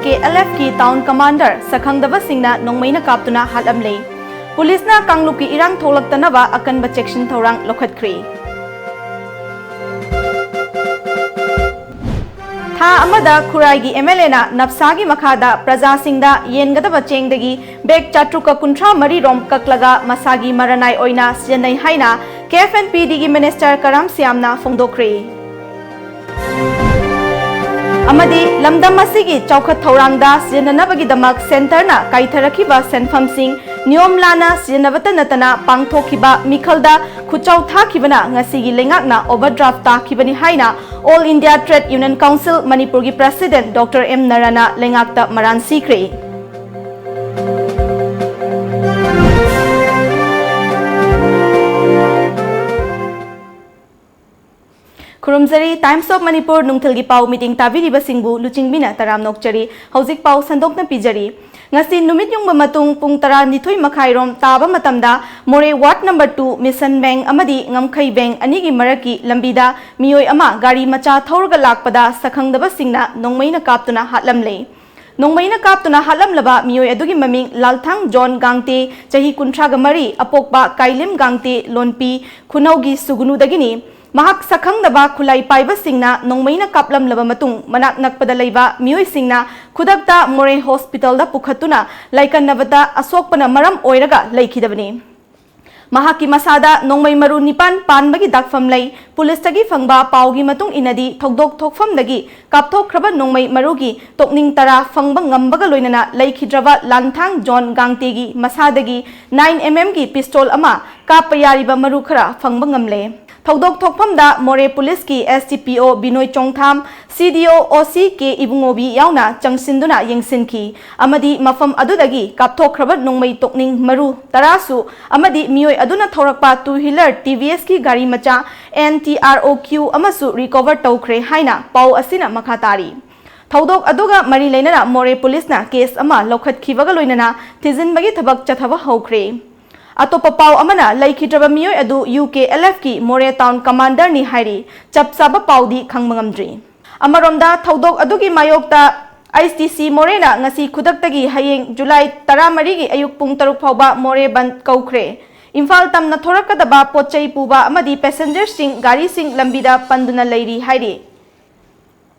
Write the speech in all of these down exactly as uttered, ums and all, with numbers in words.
ꯀꯦ L ꯑꯦꯐꯀꯤ town commander ꯁꯛꯈꯪꯗꯕꯁꯤꯡꯅ ꯅꯣꯡꯃꯩꯅ ꯀꯥꯞꯇꯨꯅ ꯍꯥꯠꯂꯝꯂꯦ꯫ ꯄꯨꯂꯤꯁꯅ ꯀꯥꯡꯂꯨꯞꯀꯤ ꯏꯔꯥꯡ ꯊꯣꯛꯂꯛꯇꯅꯕ ꯑꯀꯟꯕ ꯆꯦꯛꯁꯤꯟ ꯊꯧꯔꯥꯡ ꯂꯧꯈꯠꯈ꯭ꯔꯦ꯫ ꯊꯥ ꯑꯃꯗ ꯈꯨꯔꯥꯏꯒꯤ ꯑꯦꯝ ꯑꯦꯜ ꯑꯦꯅ ꯅꯞꯁꯥꯒꯤ ꯃꯈꯥꯗ ꯄ꯭ꯔꯖꯥꯁꯤꯡꯗ ꯌꯦꯟꯒꯗꯕ ꯆꯦꯡꯗꯒꯤ ꯕꯦꯒ ꯆꯥꯇ꯭ꯔꯨꯛꯀ ꯀꯨꯟꯊ꯭ꯔꯥ ꯃꯔꯤ ꯔꯣꯝ ꯀꯛꯂꯒ ꯃꯁꯥꯒꯤ ꯃꯔꯅꯥꯏ ꯑꯣꯏꯅ ꯁꯤꯖꯤꯟꯅꯩ ꯍꯥꯏꯅ ꯀꯦ ꯑꯦꯐ ꯑꯦꯟ ꯄꯤ ꯗꯤꯒꯤ ꯃꯤꯅꯤꯁꯇꯔ ꯀꯔꯥꯝ ꯁ꯭ꯌꯥꯝꯅ ꯐꯣꯡꯗꯣꯛꯈ꯭ꯔꯦ꯫ ꯑꯃꯗꯤ ꯂꯝꯗꯝ ꯑꯁꯤꯒꯤ ꯆꯥꯎꯈꯠ ꯊꯧꯔꯥꯡꯗ ꯁꯤꯖꯤꯟꯅꯅꯕꯒꯤꯗꯃꯛ ꯁꯦꯟꯇꯔꯅ ꯀꯥꯏꯊꯔꯛꯈꯤꯕ ꯁꯦꯟꯐꯝꯁꯤꯡ ꯅꯤꯌꯣꯝ ꯂꯥꯟꯅ ꯁꯤꯖꯤꯟꯅꯕꯇ ꯅꯠꯇꯅ ꯄꯥꯡꯊꯣꯛꯈꯤꯕ ꯃꯤꯈꯜꯗ ꯈꯨꯆꯥꯎ ꯊꯥꯈꯤꯕꯅ ꯉꯁꯤꯒꯤ ꯂꯩꯉꯥꯛꯅ ꯑꯣꯚꯔꯗ꯭ꯔꯥꯐ ꯇꯥꯈꯤꯕꯅꯤ ꯍꯥꯏꯅ all India trade union council ꯃꯅꯤꯄꯨꯔꯒꯤ ꯄ꯭ꯔꯦꯁꯤꯗꯦꯟꯠ ꯗꯣꯛꯇꯔ ꯑꯦꯝ ꯅꯔꯥꯅ ꯂꯩꯉꯥꯛꯇ ꯃꯔꯥꯟ ꯁꯤꯈ꯭ꯔꯦ꯫ ꯈꯨꯔꯨꯝꯖꯔꯤ꯫ Times of Manipur ꯅꯨꯡꯊꯤꯜꯒꯤ ꯄꯥꯎ meeting ꯇꯥꯕꯤꯔꯤꯕꯁꯤꯡꯕꯨ ꯂꯨꯆꯤꯡꯕꯤꯅ ꯇꯔꯥꯝꯅ ꯑꯣꯛꯆꯔꯤ꯫ ꯍꯧꯖꯤꯛ ꯄꯥꯎ ꯁꯟꯗꯣꯛꯅ ꯄꯤꯖꯔꯤ꯫ ꯉꯁꯤ ꯅꯨꯃꯤꯠ ꯌꯨꯡꯕ ꯃꯇꯨꯡ ꯄꯨꯡ ꯇꯔꯥꯅꯤꯊꯣꯏ ꯃꯈꯥꯏꯔꯣꯝ ꯇꯥꯕ ꯃꯇꯝꯗ Moreh ward number two mission ꯕꯦꯡ ꯑꯃꯗꯤ ꯉꯝꯈꯩ ꯕꯦꯡ ꯑꯅꯤꯒꯤ ꯃꯔꯛꯀꯤ ꯂꯝꯕꯤꯗ ꯃꯤꯑꯣꯏ ꯑꯃ ꯒꯥꯔꯤ ꯃꯆꯥ ꯊꯧꯔꯒ ꯂꯥꯛꯄꯗ ꯁꯛꯈꯪꯗꯕꯁꯤꯡꯅ ꯅꯣꯡꯃꯩꯅ ꯀꯥꯞꯇꯨꯅ ꯍꯥꯠꯂꯝꯂꯦ꯫ ꯅꯣꯡꯃꯩꯅ ꯀꯥꯞꯇꯨꯅ ꯍꯥꯠꯂꯝꯂꯕ ꯃꯤꯑꯣꯏ ꯑꯗꯨꯒꯤ ꯃꯃꯤꯡ ꯂꯥꯜꯊꯥꯡ ꯖꯣꯟ ꯒꯥꯡꯇꯦ, ꯆꯍꯤ ꯀꯨꯟꯊ꯭ꯔꯥꯒ ꯃꯔꯤ, ꯑꯄꯣꯛꯄ ꯀꯥꯏꯂꯤꯝ ꯒꯥꯡꯇꯦ, ꯂꯣꯟꯄꯤ ꯈꯨꯅꯧꯒꯤ ꯁꯨꯒꯨꯅꯨꯗꯒꯤꯅꯤ꯫ ꯃꯍꯥꯛ ꯁꯛꯈꯪꯗꯕ ꯈꯨꯠꯂꯥꯏ ꯄꯥꯏꯕꯁꯤꯡꯅ ꯅꯣꯡꯃꯩꯅ ꯀꯥꯞꯂꯝꯂꯕ ꯃꯇꯨꯡ, ꯃꯅꯥꯛ ꯅꯛꯄꯗ ꯂꯩꯕ ꯃꯤꯑꯣꯏꯁꯤꯡꯅ ꯈꯨꯗꯛꯇ ꯃꯣꯔꯦ ꯍꯣꯁꯄꯤꯇꯥꯜꯗ ꯄꯨꯈꯠꯇꯨꯅ ꯂꯥꯏꯀꯠꯅꯕꯗ ꯑꯁꯣꯛꯄꯅ ꯃꯔꯝ ꯑꯣꯏꯔꯒ ꯂꯩꯈꯤꯗꯕꯅꯤ꯫ ꯃꯍꯥꯛꯀꯤ ꯃꯁꯥꯗ ꯅꯣꯡꯃꯩ ꯃꯔꯨ ꯅꯤꯄꯥꯟ ꯄꯥꯟꯕꯒꯤ ꯗꯥꯛꯐꯝ ꯂꯩ꯫ ꯄꯨꯂꯤꯁꯇꯒꯤ ꯐꯪꯕ ꯄꯥꯎꯒꯤ ꯃꯇꯨꯡ ꯏꯟꯅꯗꯤ, ꯊꯧꯗꯣꯛ ꯊꯣꯛꯐꯝꯗꯒꯤ ꯀꯥꯞꯊꯣꯛꯈ꯭ꯔꯕ ꯅꯣꯡꯃꯩ ꯃꯔꯨꯒꯤ ꯇꯣꯛꯅꯤꯡ ꯇꯔꯥ ꯐꯪꯕ ꯉꯝꯕꯒ ꯂꯣꯏꯅꯅ ꯂꯩꯈꯤꯗ꯭ꯔꯕ ꯂꯥꯟꯊꯥꯡ ꯖꯣꯟ ꯒꯥꯡꯇꯦꯒꯤ ꯃꯁꯥꯗꯒꯤ ꯅꯥꯏꯟ ꯑꯦꯝ ꯑꯦꯝꯒꯤ ꯄꯤꯁꯇꯣꯜ ꯑꯃ ꯀꯥꯞꯄ ꯌꯥꯔꯤꯕ ꯃꯔꯨ ꯈꯔ ꯐꯪꯕ ꯉꯝꯂꯦ꯫ ꯊꯧꯗꯣꯛ ꯊꯣꯛꯐꯝꯗ ꯃꯣꯔꯦ ꯄꯨꯂꯤꯁꯀꯤ ꯑꯦꯁ ꯗꯤ ꯄꯤ ꯑꯣ ꯕꯤꯅꯣꯏ ꯆꯣꯡꯊꯥꯝ, ꯁꯤ ꯗꯤ ꯑꯣ ꯑꯣ ꯁꯤ ꯀꯦ ꯏꯕꯨꯡꯉꯣꯕꯤ ꯌꯥꯎꯅ ꯆꯪꯁꯤꯟꯗꯨꯅ ꯌꯦꯡꯁꯤꯟꯈꯤ ꯑꯃꯗꯤ ꯃꯐꯝ ꯑꯗꯨꯗꯒꯤ ꯀꯥꯞꯊꯣꯛꯈ꯭ꯔꯕ ꯅꯣꯡꯃꯩ ꯇꯣꯛꯅꯤꯡ ꯃꯔꯨ ꯇꯔꯥꯁꯨ ꯑꯃꯗꯤ ꯃꯤꯑꯣꯏ ꯑꯗꯨꯅ ꯊꯧꯔꯛꯄ ꯇꯨ ꯍ꯭ꯋꯤꯂꯔ ꯇꯤ ꯚꯤ ꯑꯦꯁꯀꯤ ꯒꯥꯔꯤ ꯃꯆꯥ N T R O Q ꯑꯃꯁꯨ ꯔꯤꯀꯣꯚꯔ ꯇꯧꯈ꯭ꯔꯦ ꯍꯥꯏꯅ ꯄꯥꯎ ꯑꯁꯤꯅ ꯃꯈꯥ ꯇꯥꯔꯤ꯫ ꯊꯧꯗꯣꯛ ꯑꯗꯨꯒ ꯃꯔꯤ ꯂꯩꯅꯅ ꯃꯣꯔꯦ ꯄꯨꯂꯤꯁꯅ ꯀꯦꯁ ꯑꯃ ꯂꯧꯈꯠꯈꯤꯕꯒ ꯂꯣꯏꯅꯅ ꯊꯤꯖꯤꯟꯕꯒꯤ ꯊꯕꯛ ꯆꯠꯊꯕ ꯍꯧꯈ꯭ꯔꯦ꯫ ꯑꯇꯣꯞꯄ ꯄꯥꯎ ꯑꯃꯅ ꯂꯩꯈꯤꯗ꯭ꯔꯕ ꯃꯤꯑꯣꯏ ꯑꯗꯨ ꯌꯨ ꯀꯦ ꯑꯦꯜ ꯑꯦꯐꯀꯤ ꯃꯣꯔꯦ ꯇꯥꯎꯟ ꯀꯃꯥꯟꯗꯔꯅꯤ ꯍꯥꯏꯔꯤ꯫ ꯆꯞ ꯆꯥꯕ ꯄꯥꯎꯗꯤ ꯈꯪꯕ ꯉꯝꯗ꯭ꯔꯤ꯫ ꯑꯃꯔꯣꯝꯗ ꯊꯧꯗꯣꯛ ꯑꯗꯨꯒꯤ ꯃꯥꯌꯣꯛꯇ ꯑꯩꯆ ꯗꯤ ꯁꯤ ꯃꯣꯔꯦꯅ ꯉꯁꯤ ꯈꯨꯗꯛꯇꯒꯤ ꯍꯌꯦꯡ ꯖꯨꯂꯥꯏ ꯇꯔꯥꯃꯔꯤꯒꯤ ꯑꯌꯨꯛ ꯄꯨꯡ ꯇꯔꯨꯛ ꯐꯥꯎꯕ ꯃꯣꯔꯦ ꯕꯟꯗ ꯀꯧꯈ꯭ꯔꯦ꯫ ꯏꯝꯐꯥꯜ ꯇꯝꯅ ꯊꯣꯔꯛꯀꯗꯕ ꯄꯣꯠ ꯆꯩ ꯄꯨꯕ ꯑꯃꯗꯤ ꯄꯦꯁꯦꯟꯖꯔꯁꯤꯡ ꯒꯥꯔꯤꯁꯤꯡ ꯂꯝꯕꯤꯗ ꯄꯟꯗꯨꯅ ꯂꯩꯔꯤ ꯍꯥꯏꯔꯤ꯫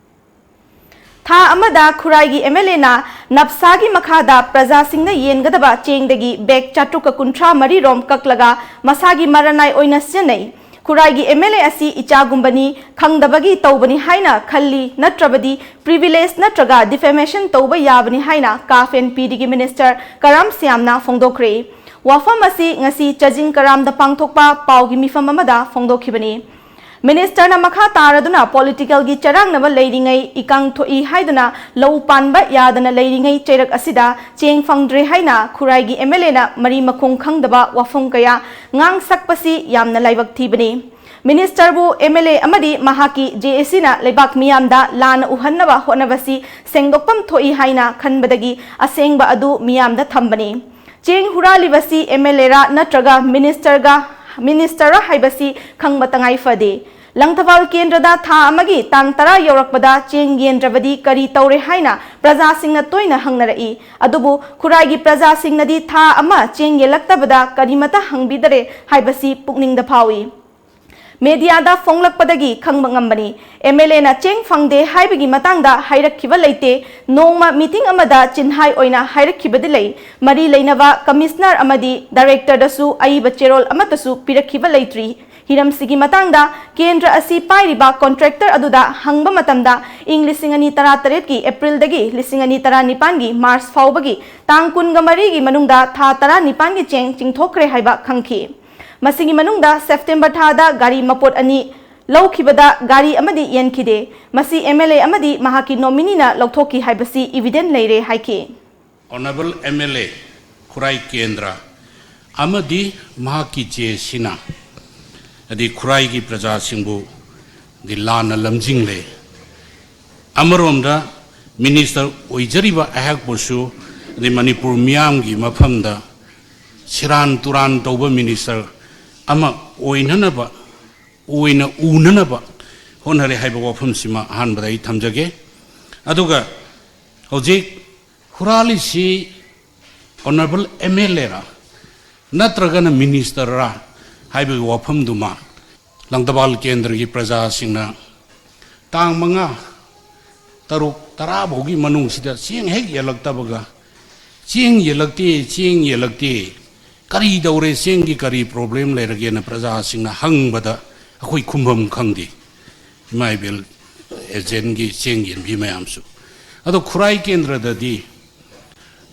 ꯊꯥ ꯑꯃꯗ ꯈꯨꯔꯥꯏꯒꯤ ꯑꯦꯝ ꯑꯦꯜ ꯑꯦꯅ ꯅꯞꯁꯥꯒꯤ ꯃꯈꯥꯗ ꯄ꯭ꯔꯖꯥꯁꯤꯡꯅ ꯌꯦꯟꯒꯗꯕ ꯆꯦꯡꯗꯒꯤ ꯕꯦꯒ ꯆꯥꯇ꯭ꯔꯨꯛꯀ ꯀꯨꯟꯊ꯭ꯔꯥ ꯃꯔꯤ ꯔꯣꯝ ꯀꯛꯂꯒ ꯃꯁꯥꯒꯤ ꯃꯔꯅꯥꯏ ꯑꯣꯏꯅ ꯁꯤꯖꯤꯟꯅꯩ꯫ ꯈꯨꯔꯥꯏꯒꯤ ꯑꯦꯝ ꯑꯦꯜ ꯑꯦ ꯑꯁꯤ ꯏꯆꯥꯒꯨꯝꯕꯅꯤ, ꯈꯪꯗꯕꯒꯤ ꯇꯧꯕꯅꯤ ꯍꯥꯏꯅ ꯈꯜꯂꯤ, ꯅꯠꯇ꯭ꯔꯕꯗꯤ ꯄ꯭ꯔꯤꯚꯤꯂꯦꯖ ꯅꯠꯇ꯭ꯔꯒ ꯗꯤꯐꯦꯃꯦꯁꯟ ꯇꯧꯕ ꯌꯥꯕꯅꯤ ꯍꯥꯏꯅ ꯀꯥꯐ ꯑꯦꯟ ꯄꯤ ꯗꯤꯒꯤ ꯃꯤꯅꯤꯁꯇꯔ ꯀꯔꯥꯝ ꯁ꯭ꯌꯥꯝꯅ ꯐꯣꯡꯗꯣꯛꯈ꯭ꯔꯦ꯫ ꯋꯥꯐꯝ ꯑꯁꯤ ꯉꯁꯤ ꯆꯥꯖꯤꯡ ꯀꯔꯥꯝꯗ ꯄꯥꯡꯊꯣꯛꯄ ꯄꯥꯎꯒꯤ ꯃꯤꯐꯝ ꯑꯃꯗ ꯐꯣꯡꯗꯣꯛꯈꯤꯕꯅꯤ꯫ ꯃꯤꯅꯤꯁꯇꯔꯅ ꯃꯈꯥ ꯇꯥꯔꯗꯨꯅ ꯄꯣꯂꯤꯇꯤꯀꯦꯜꯒꯤ ꯆꯔꯥꯡꯅꯕ ꯂꯩꯔꯤꯉꯩ, ꯏꯀꯪ ꯊꯣꯛꯏ ꯍꯥꯏꯗꯨꯅ ꯂꯧ ꯄꯥꯟꯕ ꯌꯥꯗꯅ ꯂꯩꯔꯤꯉꯩ ꯆꯩꯔꯛ ꯑꯁꯤꯗ ꯆꯦꯡ ꯐꯪꯗ꯭ꯔꯦ ꯍꯥꯏꯅ ꯈꯨꯔꯥꯏꯒꯤ ꯑꯦꯝ ꯑꯦꯜ ꯑꯦꯅ ꯃꯔꯤ ꯃꯈꯣꯡ ꯈꯪꯗꯕ ꯋꯥꯐꯝ ꯀꯌꯥ ꯉꯥꯡ ꯁꯛꯄꯁꯤ ꯌꯥꯝꯅ ꯂꯥꯏꯕꯛ ꯊꯤꯕꯅꯤ꯫ ꯃꯤꯅꯤꯁꯇꯔꯕꯨ ꯑꯦꯝ ꯑꯦꯜ ꯑꯦ ꯑꯃꯗꯤ ꯃꯍꯥꯛꯀꯤ ꯖꯦ ꯑꯦ ꯁꯤꯅ ꯂꯩꯕꯥꯛ ꯃꯤꯌꯥꯝꯗ ꯂꯥꯟꯅ ꯎꯍꯟꯅꯕ ꯍꯣꯠꯅꯕꯁꯤ ꯁꯦꯡꯗꯣꯛꯐꯝ ꯊꯣꯛꯏ ꯍꯥꯏꯅ ꯈꯟꯕꯗꯒꯤ ꯑꯁꯦꯡꯕ ꯑꯗꯨ ꯃꯤꯌꯥꯝꯗ ꯊꯝꯕꯅꯤ꯫ ꯆꯦꯡ ꯍꯨꯔꯥꯜꯂꯤꯕꯁꯤ ꯑꯦꯝ ꯑꯦꯜ ꯑꯦꯔꯥ ꯅꯠꯇ꯭ꯔꯒ ꯃꯤꯅꯤꯁꯇꯔꯒ, ꯃꯤꯅꯤꯁꯇꯔꯔ ꯍꯥꯏꯕꯁꯤ ꯈꯪꯕ ꯇꯉꯥꯏ ꯐꯗꯦ꯫ ꯂꯪꯊꯕꯥꯜ ꯀꯦꯟꯗ꯭ꯔꯗ ꯊꯥ ꯑꯃꯒꯤ ꯇꯥꯡ ꯇꯔꯥ ꯌꯧꯔꯛꯄꯗ ꯆꯦꯡ ꯌꯦꯟꯗ꯭ꯔꯕꯗꯤ ꯀꯔꯤ ꯇꯧꯔꯦ ꯍꯥꯏꯅ ꯄ꯭ꯔꯖꯥꯁꯤꯡꯅ ꯇꯣꯏꯅ ꯍꯪꯅꯔꯛꯏ꯫ ꯑꯗꯨꯕꯨ ꯈꯨꯔꯥꯏꯒꯤ ꯄ꯭ꯔꯖꯥꯁꯤꯡꯅꯗꯤ ꯊꯥ ꯑꯃ ꯆꯦꯡ ꯌꯦꯜꯂꯛꯇꯕꯗ ꯀꯔꯤꯃꯇ ꯍꯪꯕꯤꯗꯔꯦ ꯍꯥꯏꯕꯁꯤ ꯄꯨꯛꯅꯤꯡꯗ ꯐꯥꯎꯏ꯫ ꯃꯦꯗꯤꯌꯥꯗ ꯐꯣꯡꯂꯛꯄꯗꯒꯤ ꯈꯪꯕ ꯉꯝꯕꯅꯤ꯫ ꯑꯦꯝ ꯑꯦꯜ ꯑꯦꯅ ꯆꯦꯡ ꯐꯪꯗꯦ ꯍꯥꯏꯕꯒꯤ ꯃꯇꯥꯡꯗ ꯍꯥꯏꯔꯛꯈꯤꯕ ꯂꯩꯇꯦ꯫ ꯅꯣꯡꯃ ꯃꯤꯇꯤꯡ ꯑꯃꯗ ꯆꯤꯟꯍꯥꯏ ꯑꯣꯏꯅ ꯍꯥꯏꯔꯛꯈꯤꯕꯗꯤ ꯂꯩ꯫ ꯃꯔꯤ ꯂꯩꯅꯕ ꯀꯃꯤꯁꯅꯔ ꯑꯃꯗꯤ ꯗꯥꯏꯔꯦꯛꯇꯔꯗꯁꯨ ꯑꯏꯕ ꯆꯦꯔꯣꯜ ꯑꯃꯠꯇꯁꯨ ꯄꯤꯔꯛꯈꯤꯕ ꯂꯩꯇ꯭ꯔꯤ꯫ ꯍꯤꯔꯝꯁꯤꯒꯤ ꯃꯇꯥꯡꯗ ꯀꯦꯟꯗ꯭ꯔ ꯑꯁꯤ ꯄꯥꯏꯔꯤꯕ ꯀꯣꯟꯇ꯭ꯔꯦꯛꯇꯔ ꯑꯗꯨꯗ ꯍꯪꯕ ꯃꯇꯝꯗ, ꯏꯪ ꯂꯤꯁꯤꯡ ꯑꯅꯤ ꯇꯔꯥꯇꯔꯦꯠꯀꯤ ꯑꯦꯄ꯭ꯔꯤꯜꯗꯒꯤ ꯂꯤꯁꯤꯡ ꯑꯅꯤ ꯇꯔꯥꯅꯤꯄꯥꯟꯒꯤ ꯃꯥꯔꯆ ꯐꯥꯎꯕꯒꯤ ꯇꯥꯡ ꯀꯨꯟꯒ ꯃꯔꯤꯒꯤ ꯃꯅꯨꯡꯗ ꯊꯥ ꯇꯔꯥꯅꯤꯄꯥꯟꯒꯤ ꯆꯦꯡ ꯆꯤꯡꯊꯣꯛꯈ꯭ꯔꯦ ꯍꯥꯏꯕ ꯈꯪꯈꯤ꯫ ꯃꯁꯤꯒꯤ ꯃꯅꯨꯡꯗ ꯁꯦꯞꯇꯦꯝꯕꯔ ꯊꯥꯗ ꯒꯥꯔꯤ ꯃꯄꯣꯠ ꯑꯅꯤ ꯂꯧꯈꯤꯕꯗ ꯒꯥꯔꯤ ꯑꯃꯗꯤ ꯌꯦꯟꯈꯤꯗꯦ꯫ ꯃꯁꯤ ꯑꯦꯝ ꯑꯦꯜ ꯑꯦ ꯑꯃꯗꯤ ꯃꯍꯥꯛꯀꯤ ꯅꯣꯃꯤꯅꯤꯅ ꯂꯧꯊꯣꯛꯈꯤ ꯍꯥꯏꯕꯁꯤ ꯏꯚꯤꯗꯦꯟ ꯂꯩꯔꯦ ꯍꯥꯏꯈꯤ꯫ ꯑꯣꯅꯔꯦꯕꯜ ꯑꯦꯝ ꯑꯦꯜ ꯑꯦ ꯈꯨꯔꯥꯏ ꯀꯦꯟꯗ꯭ꯔ ꯑꯃꯗꯤ ꯃꯍꯥꯛꯀꯤ ꯖꯦ ꯑꯦ ꯁꯤꯅ ꯍꯥꯏꯗꯤ ꯈꯨꯔꯥꯏꯒꯤ ꯄ꯭ꯔꯖꯥꯁꯤꯡꯕꯨ ꯗꯤ ꯂꯥꯟꯅ ꯂꯝꯖꯤꯡꯂꯦ꯫ ꯑꯃꯔꯣꯝꯗ ꯃꯤꯅꯤꯁꯇꯔ ꯑꯣꯏꯖꯔꯤꯕ ꯑꯩꯍꯥꯛꯄꯨꯁꯨ ꯑꯗꯩ ꯃꯅꯤꯄꯨꯔ ꯃꯤꯌꯥꯝꯒꯤ ꯃꯐꯝꯗ ꯁꯦꯔꯥꯟ ꯇꯨꯔꯥꯟ ꯇꯧꯕ ꯃꯤꯅꯤꯁꯇꯔ ꯑꯃ ꯑꯣꯏꯅꯅꯕ, ꯑꯣꯏꯅ ꯎꯅꯅꯕ ꯍꯣꯠꯅꯔꯦ ꯍꯥꯏꯕ ꯋꯥꯐꯝꯁꯤꯃ ꯑꯍꯥꯟꯕꯗ ꯑꯩ ꯊꯝꯖꯒꯦ꯫ ꯑꯗꯨꯒ ꯍꯧꯖꯤꯛ ꯍꯨꯔꯥꯜꯂꯤꯁꯤ ꯑꯣꯅꯔꯦꯕꯜ ꯑꯦꯝ ꯑꯦꯜ ꯑꯦꯔꯥ ꯅꯠꯇ꯭ꯔꯒꯅ ꯃꯤꯅꯤꯁꯇꯔꯔꯥ ꯍꯥꯏꯕꯒꯤ ꯋꯥꯐꯝꯗꯨꯃ ꯂꯪꯗꯕꯥꯜ ꯀꯦꯟꯗ꯭ꯔꯒꯤ ꯄ꯭ꯔꯖꯥꯁꯤꯡꯅ ꯇꯥꯡ ꯃꯉꯥ, ꯇꯔꯨꯛ, ꯇꯔꯥ ꯐꯥꯎꯒꯤ ꯃꯅꯨꯡꯁꯤꯗ ꯆꯦꯡ ꯍꯦꯛ ꯌꯦꯜꯂꯛꯇꯕꯒ, "ꯆꯦꯡ ꯌꯦꯜꯂꯛꯇꯦ, ꯆꯦꯡ ꯌꯦꯜꯂꯛꯇꯦ, ꯀꯔꯤ ꯇꯧꯔꯦ, ꯆꯦꯡꯒꯤ ꯀꯔꯤ ꯄ꯭ꯔꯣꯕ꯭ꯂꯦꯝ ꯂꯩꯔꯒꯦꯅ" ꯄ꯭ꯔꯖꯥꯁꯤꯡꯅ ꯍꯪꯕꯗ ꯑꯩꯈꯣꯏ ꯈꯨꯝꯐꯝ ꯈꯪꯗꯦ꯫ ꯏꯃꯥ ꯏꯕꯦꯜ ꯑꯦꯖꯦꯟꯒꯤ ꯆꯦꯡ ꯌꯦꯟꯕꯤ ꯃꯌꯥꯝꯁꯨ꯫ ꯑꯗꯣ ꯈꯨꯔꯥꯏ ꯀꯦꯟꯗ꯭ꯔꯗꯗꯤ